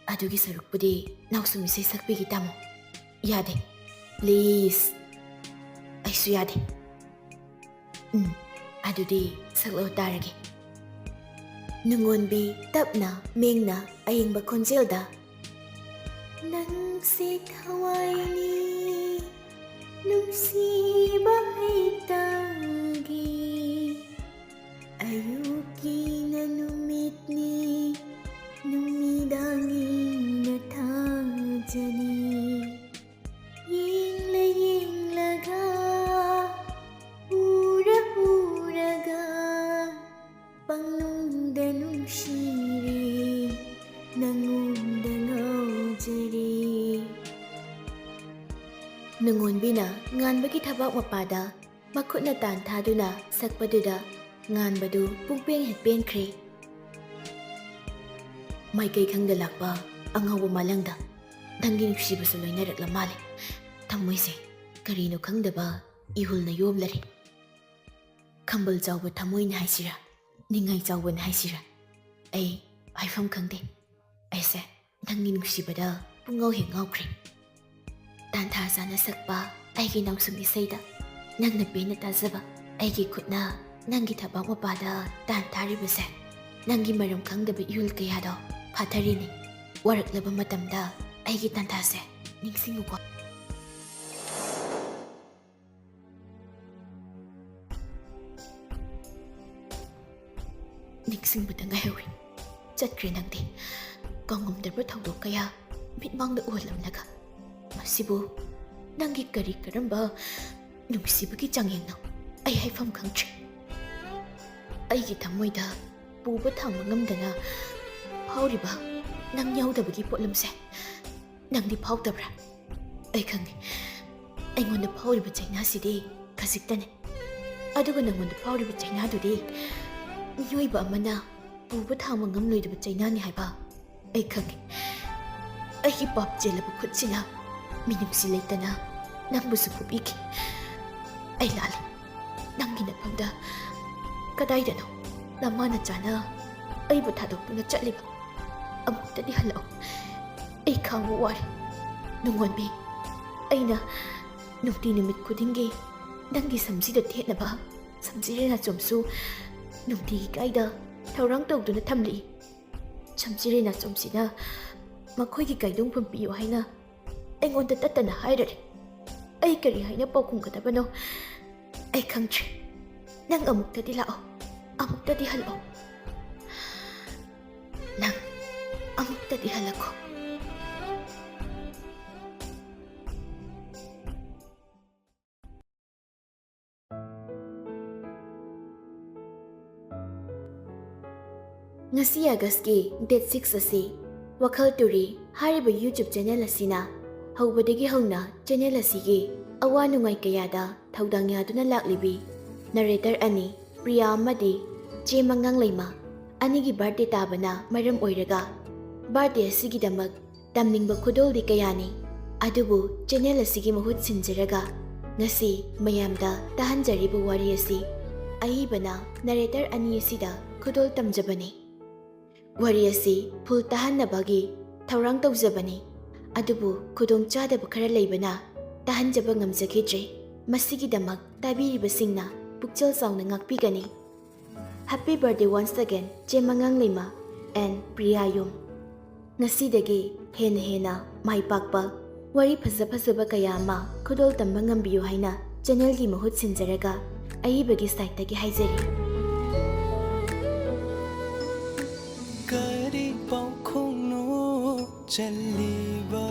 ꯑꯗꯨꯒꯤ ꯁꯔꯨꯛꯄꯨꯗꯤ ꯅꯥꯎꯁꯨꯝ ꯏꯁꯩ ꯁꯛꯄꯤꯒꯦ ꯇꯥꯃꯣ꯫" "ꯌꯥꯗꯦ꯫ Please꯫" "ꯑꯩꯁꯨ ꯌꯥꯗꯦ꯫" "ꯎꯝ, ꯑꯗꯨꯗꯤ ꯁꯛꯂꯛꯑꯣ ꯇꯥꯔꯒꯦ꯫" ꯅꯨꯡꯉꯣꯟꯕꯤ ꯇꯞꯅ ꯃꯦꯡꯅ ꯑꯌꯤꯡꯕ ꯈꯣꯟꯖꯦꯜꯗ, "ꯅꯪꯁꯦ ꯊꯋꯥꯏꯅꯤ, ꯅꯨꯡꯁꯤꯕ ꯍꯩꯇꯪꯒꯤ꯫ ꯑꯌꯨꯛꯀꯤꯅ ꯅꯨꯃꯤꯠꯅꯤ, ꯅꯨꯃꯤꯗꯥꯡꯒꯤꯅ ꯊꯥꯖꯅꯤ꯫ ꯌꯦꯡꯂ ꯌꯦꯡꯂꯒ, ꯎꯔ ꯎꯔꯒ, ꯄꯪꯅꯨꯡꯗ ꯅꯨꯡꯁꯤꯔꯦ, ꯅꯉꯣꯟꯗ ꯉꯥꯎꯖꯔꯦ꯫" ꯅꯨꯡꯉꯣꯟꯕꯤꯅ ꯉꯥꯟꯕꯒꯤ ꯊꯕꯥꯛ ꯃꯄꯥꯗ ꯃꯈꯨꯠꯅ ꯇꯥꯟ ꯊꯥꯗꯨꯅ ꯁꯛꯄꯗꯨꯗ ꯉꯥꯟꯕꯗꯨ ꯄꯨꯡꯄꯦꯟ ꯍꯦꯛ ꯄꯦꯟꯈ꯭ꯔꯦ꯫ "ꯃꯥꯏꯀꯩ ꯈꯪꯗ ꯂꯥꯛꯄ ꯑꯉꯥꯎꯕ ꯃꯥꯂꯪꯗ ꯅꯪꯒꯤ ꯅꯨꯡꯁꯤꯕꯁꯨ ꯂꯣꯏꯅꯔꯛꯂ ꯃꯥꯜꯂꯦ꯫ ꯊꯃꯣꯏꯁꯦ ꯀꯔꯤꯅꯣ ꯈꯪꯗꯕ ꯏꯍꯨꯜꯅ ꯌꯣꯝꯂꯔꯦ꯫ ꯈꯝꯕꯜ ꯆꯥꯎꯕ ꯊꯃꯣꯏꯅ ꯍꯥꯏꯁꯤꯔꯥ, ꯅꯤꯡꯉꯥꯏ ꯆꯥꯎꯕꯅ ꯍꯥꯏꯁꯤꯔꯥ, ꯑꯩ ꯍꯥꯏꯐꯝ ꯈꯪꯗꯦ꯫ ꯑꯩꯁꯦ ꯅꯪꯒꯤ ꯅꯨꯡꯁꯤꯕꯗ ꯄꯨꯡꯉꯥꯎ ꯍꯦꯛ ꯉꯥꯎꯈ꯭ꯔꯦ꯫ ꯇꯥꯟꯊꯥ ꯆꯥꯅ ꯁꯛꯄ ꯑꯩꯒꯤ ꯅꯥꯎꯁꯨꯝ ꯏꯁꯩꯗ ꯅꯪꯅ ꯄꯦꯟꯅ ꯇꯥꯖꯕ ꯑꯩꯒꯤ ꯈꯨꯠꯅ ꯅꯪꯒꯤ ꯊꯕꯥꯛ ꯃꯄꯥꯗ ꯇꯥꯟ ꯊꯥꯔꯤꯕꯁꯦ, ꯅꯪꯒꯤ ꯃꯔꯝ ꯈꯪꯗꯕ ꯏꯍꯨꯜ ꯀꯌꯥꯗꯣ ꯐꯥꯊꯔꯤꯅꯤ꯫ ꯋꯥꯔꯛꯂꯕ ꯃꯇꯝꯗ ꯑꯩꯒꯤ ꯇꯥꯟꯊꯥꯁꯦ ꯅꯤꯡꯁꯤꯡꯉꯨꯀꯣ꯫ ꯅꯤꯡꯁꯤꯡꯕꯗ ꯉꯥꯏꯍꯧꯔꯦ꯫ ꯆꯠꯈ꯭ꯔꯦ ꯅꯪꯗꯤ꯫ ꯀꯥꯎꯉꯝꯗ꯭ꯔꯕ ꯊꯧꯗꯣꯛ ꯀꯌꯥ ꯃꯤꯠꯃꯥꯡꯗ ꯎꯍꯜꯂꯝꯂꯒ꯫ ꯃꯁꯤꯕꯨ ꯅꯪꯒꯤ ꯀꯔꯤ ꯀꯔꯝꯕ ꯅꯨꯡꯁꯤꯕꯒꯤ ꯆꯥꯡꯌꯦꯡꯅꯣ? ꯑꯩ ꯍꯥꯏꯐꯝ ꯈꯪꯗ꯭ꯔꯦ꯫ ꯑꯩꯒꯤ ꯊꯃꯣꯏꯗ ꯄꯨꯕ ꯊꯥꯡꯕ ꯉꯝꯗꯅ ꯐꯥꯎꯔꯤꯕ ꯅꯪ ꯌꯥꯎꯗꯕꯒꯤ ꯄꯣꯠꯂꯨꯝꯁꯦ ꯅꯪꯗꯤ ꯐꯥꯎꯗꯕ꯭ꯔꯥ? ꯑꯩ ꯈꯪꯉꯤ꯫ ꯑꯩꯉꯣꯟꯗ ꯐꯥꯎꯔꯤꯕ ꯆꯩꯅꯥꯁꯤꯗꯤ ꯈꯖꯤꯛꯇꯅꯤ꯫ ꯑꯗꯨꯒ ꯅꯪꯉꯣꯟꯗ ꯐꯥꯎꯔꯤꯕ ꯆꯩꯅꯥꯗꯨꯗꯤ ꯃꯤꯑꯣꯏꯕ ꯑꯃꯅ ꯄꯨꯕ ꯊꯥꯡꯕ ꯉꯝꯂꯣꯏꯗꯕ ꯆꯩꯅꯥꯅꯤ ꯍꯥꯏꯕ ꯑꯩ ꯈꯪꯉꯤ꯫ ꯑꯩꯒꯤ ꯄꯥꯞ ꯆꯦꯜꯂꯕ ꯈꯨꯠꯁꯤꯅ ꯃꯤꯅꯨꯡꯁꯤ ꯂꯩꯇꯅ ꯅꯪꯕꯨꯁꯨ ꯐꯨꯕꯤꯈꯤ꯫ ꯑꯩ ꯂꯥꯜꯂꯦ꯫ ꯅꯪꯒꯤ ꯅꯐꯝꯗ ꯀꯗꯥꯏꯗꯅꯣ ꯅꯃꯥ ꯅꯆꯥꯅ ꯑꯩꯕꯨ ꯊꯥꯗꯣꯛꯇꯨꯅ ꯆꯠꯂꯤꯕ? ꯑꯃꯨꯛꯇꯗꯤ ꯍꯜꯂꯛꯑꯣ꯫ ꯑꯩ ꯈꯥꯡꯕ ꯋꯥꯔꯦ꯫ ꯅꯨꯡꯉꯣꯟꯕꯤ, ꯑꯩꯅ ꯅꯨꯡꯇꯤ ꯅꯨꯃꯤꯠ ꯈꯨꯗꯤꯡꯒꯤ ꯅꯪꯒꯤ ꯁꯝꯁꯤꯗ ꯊꯦꯠꯅꯕ ꯁꯝꯖꯤꯔꯦ ꯅꯥꯆꯣꯝꯁꯨ ꯅꯨꯡꯇꯤꯒꯤ ꯀꯥꯏꯗ ꯊꯧꯔꯥꯡ ꯇꯧꯗꯨꯅ ꯊꯝꯂꯤ꯫ ꯁꯝꯖꯤꯔꯦ ꯅꯥꯆꯣꯝꯁꯤꯅ ꯃꯈꯣꯏꯒꯤ ꯀꯥꯏꯗꯣꯡꯐꯝ ꯄꯤꯌꯨ ꯍꯥꯏꯅ ꯑꯩꯉꯣꯟꯗ ꯇꯠꯇꯅ ꯍꯥꯏꯔꯔꯦ꯫ ꯑꯩ ꯀꯔꯤ ꯍꯥꯏꯅ ꯄꯥꯎꯈꯨꯝꯒꯗꯕꯅꯣ? ꯑꯩ ꯈꯪꯗ꯭ꯔꯦ꯫ ꯅꯪ ꯑꯃꯨꯛꯇꯗꯤ ꯂꯥꯛꯑꯣ꯫ ꯑꯃꯨꯛꯇꯗꯤ ꯍꯜꯂꯛꯑꯣ꯫ ꯅꯪ ꯑꯃꯨꯛꯇꯗꯤ ꯍꯜꯂꯛꯈꯣ꯫ ꯉꯁꯤ ꯑꯥꯒꯁꯀꯤ date six ꯑꯁꯤ ꯋꯥꯈꯜ ꯇꯨꯔꯤ ꯍꯥꯏꯔꯤꯕ YouTube channel ꯑꯁꯤꯅ ꯍꯧꯕꯗꯒꯤ ꯍꯧꯅ channel ꯑꯁꯤꯒꯤ ꯑꯋꯥ ꯅꯨꯡꯉꯥꯏ ꯀꯌꯥꯗ ꯊꯧꯗꯥꯡ ꯌꯥꯗꯨꯅ ꯂꯥꯛꯂꯤꯕꯤ narrator ꯑꯅꯤ, ꯄ꯭ꯔꯤꯌꯥ ꯑꯃꯗꯤ ꯆꯦ ꯃꯉꯥꯡꯂꯩꯃ ꯑꯅꯤꯒꯤ birthday ꯇꯥꯕꯅ ꯃꯔꯝ ꯑꯣꯏꯔꯒ birthday ꯑꯁꯤꯒꯤꯗꯃꯛ ꯇꯝꯅꯤꯡꯕ ꯈꯨꯗꯣꯜꯗꯤ ꯀꯌꯥꯅꯤ꯫ ꯑꯗꯨꯕꯨ channel ꯑꯁꯤꯒꯤ ꯃꯍꯨꯠ ꯁꯤꯟꯖꯔꯒ ꯉꯁꯤ ꯃꯌꯥꯝꯗ ꯇꯥꯍꯟꯖꯔꯤꯕ ꯋꯥꯔꯤ ꯑꯁꯤ ꯑꯏꯕꯅ narrator ꯑꯅꯤ ꯑꯁꯤꯗ ꯈꯨꯗꯣꯜ ꯇꯝꯖꯕꯅꯤ꯫ ꯋꯥꯔꯤ ꯑꯁꯤ full ꯇꯥꯍꯟꯅꯕꯒꯤ ꯊꯧꯔꯥꯡ ꯇꯧꯖꯕꯅꯤ꯫ ꯑꯗꯨꯕꯨ ꯈꯨꯗꯣꯡꯆꯥꯗꯕ ꯈꯔ ꯂꯩꯕꯅ ꯇꯥꯍꯟꯖꯕ ꯉꯝꯖꯈꯤꯗ꯭ꯔꯦ꯫ ꯃꯁꯤꯒꯤꯗꯃꯛ ꯇꯥꯕꯤꯔꯤꯕꯁꯤꯡꯅ ꯄꯨꯛꯆꯦꯜ ꯆꯥꯎꯅ ꯉꯥꯛꯄꯤꯒꯅꯤ꯫ Happy birthday once again, ꯆꯦ ꯃꯉꯥꯡꯂꯩꯃ and ꯄ꯭ꯔꯤꯌꯥ ꯌꯨꯝ꯫ ꯉꯁꯤꯗꯒꯤ ꯍꯦꯟꯅ ꯍꯦꯟꯅ ꯃꯥꯏ ꯄꯥꯛꯄ, ꯋꯥꯔꯤ ꯐꯖ ꯐꯖꯕ ꯀꯌꯥ ꯑꯃ ꯈꯨꯗꯣꯜ ꯇꯝꯕ ꯉꯝꯕꯤꯌꯨ ꯍꯥꯏꯅ ꯆꯦꯅꯦꯜꯒꯤ ꯃꯍꯨꯠ ꯁꯤꯟꯖꯔꯒ ꯑꯏꯕꯒꯤ ꯁꯥꯏꯠꯇꯒꯤ ꯍꯥꯏꯖꯔꯤ꯫ ꯀꯔꯤ ꯄꯥꯎꯈꯣꯡꯅꯣ ꯆꯜꯂꯤꯕ?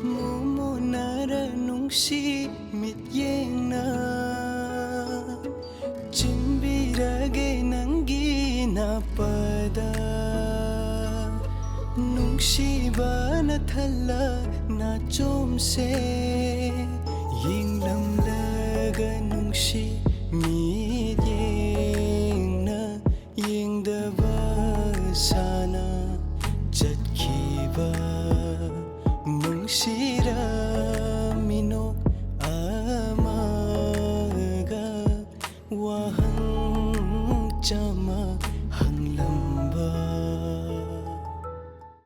ꯃꯨꯃꯨꯟꯅꯔ ꯅꯨꯡꯁꯤ ꯃꯤꯠꯌꯦꯡꯅ ꯆꯤꯟꯕꯤꯔꯒꯦ ꯅꯪꯒꯤ ꯅꯥꯄꯗ꯫ ꯅꯨꯡꯁꯤꯕꯅ ꯊꯜꯂ ꯅꯥꯆꯣꯝꯁꯦ ꯌꯦꯡꯂꯝꯂꯒ ꯅꯨꯡꯁꯤ ꯃꯤꯠꯌꯦꯡꯅ ꯌꯦꯡꯗꯕ ꯁꯥꯅ ꯆꯠꯈꯤꯕ ꯅꯨꯡꯁꯤꯔ ꯃꯤꯅꯣꯛ ꯑꯃꯒ ꯋꯥꯍꯪ ꯆꯥꯝꯃ ꯍꯪꯂꯝ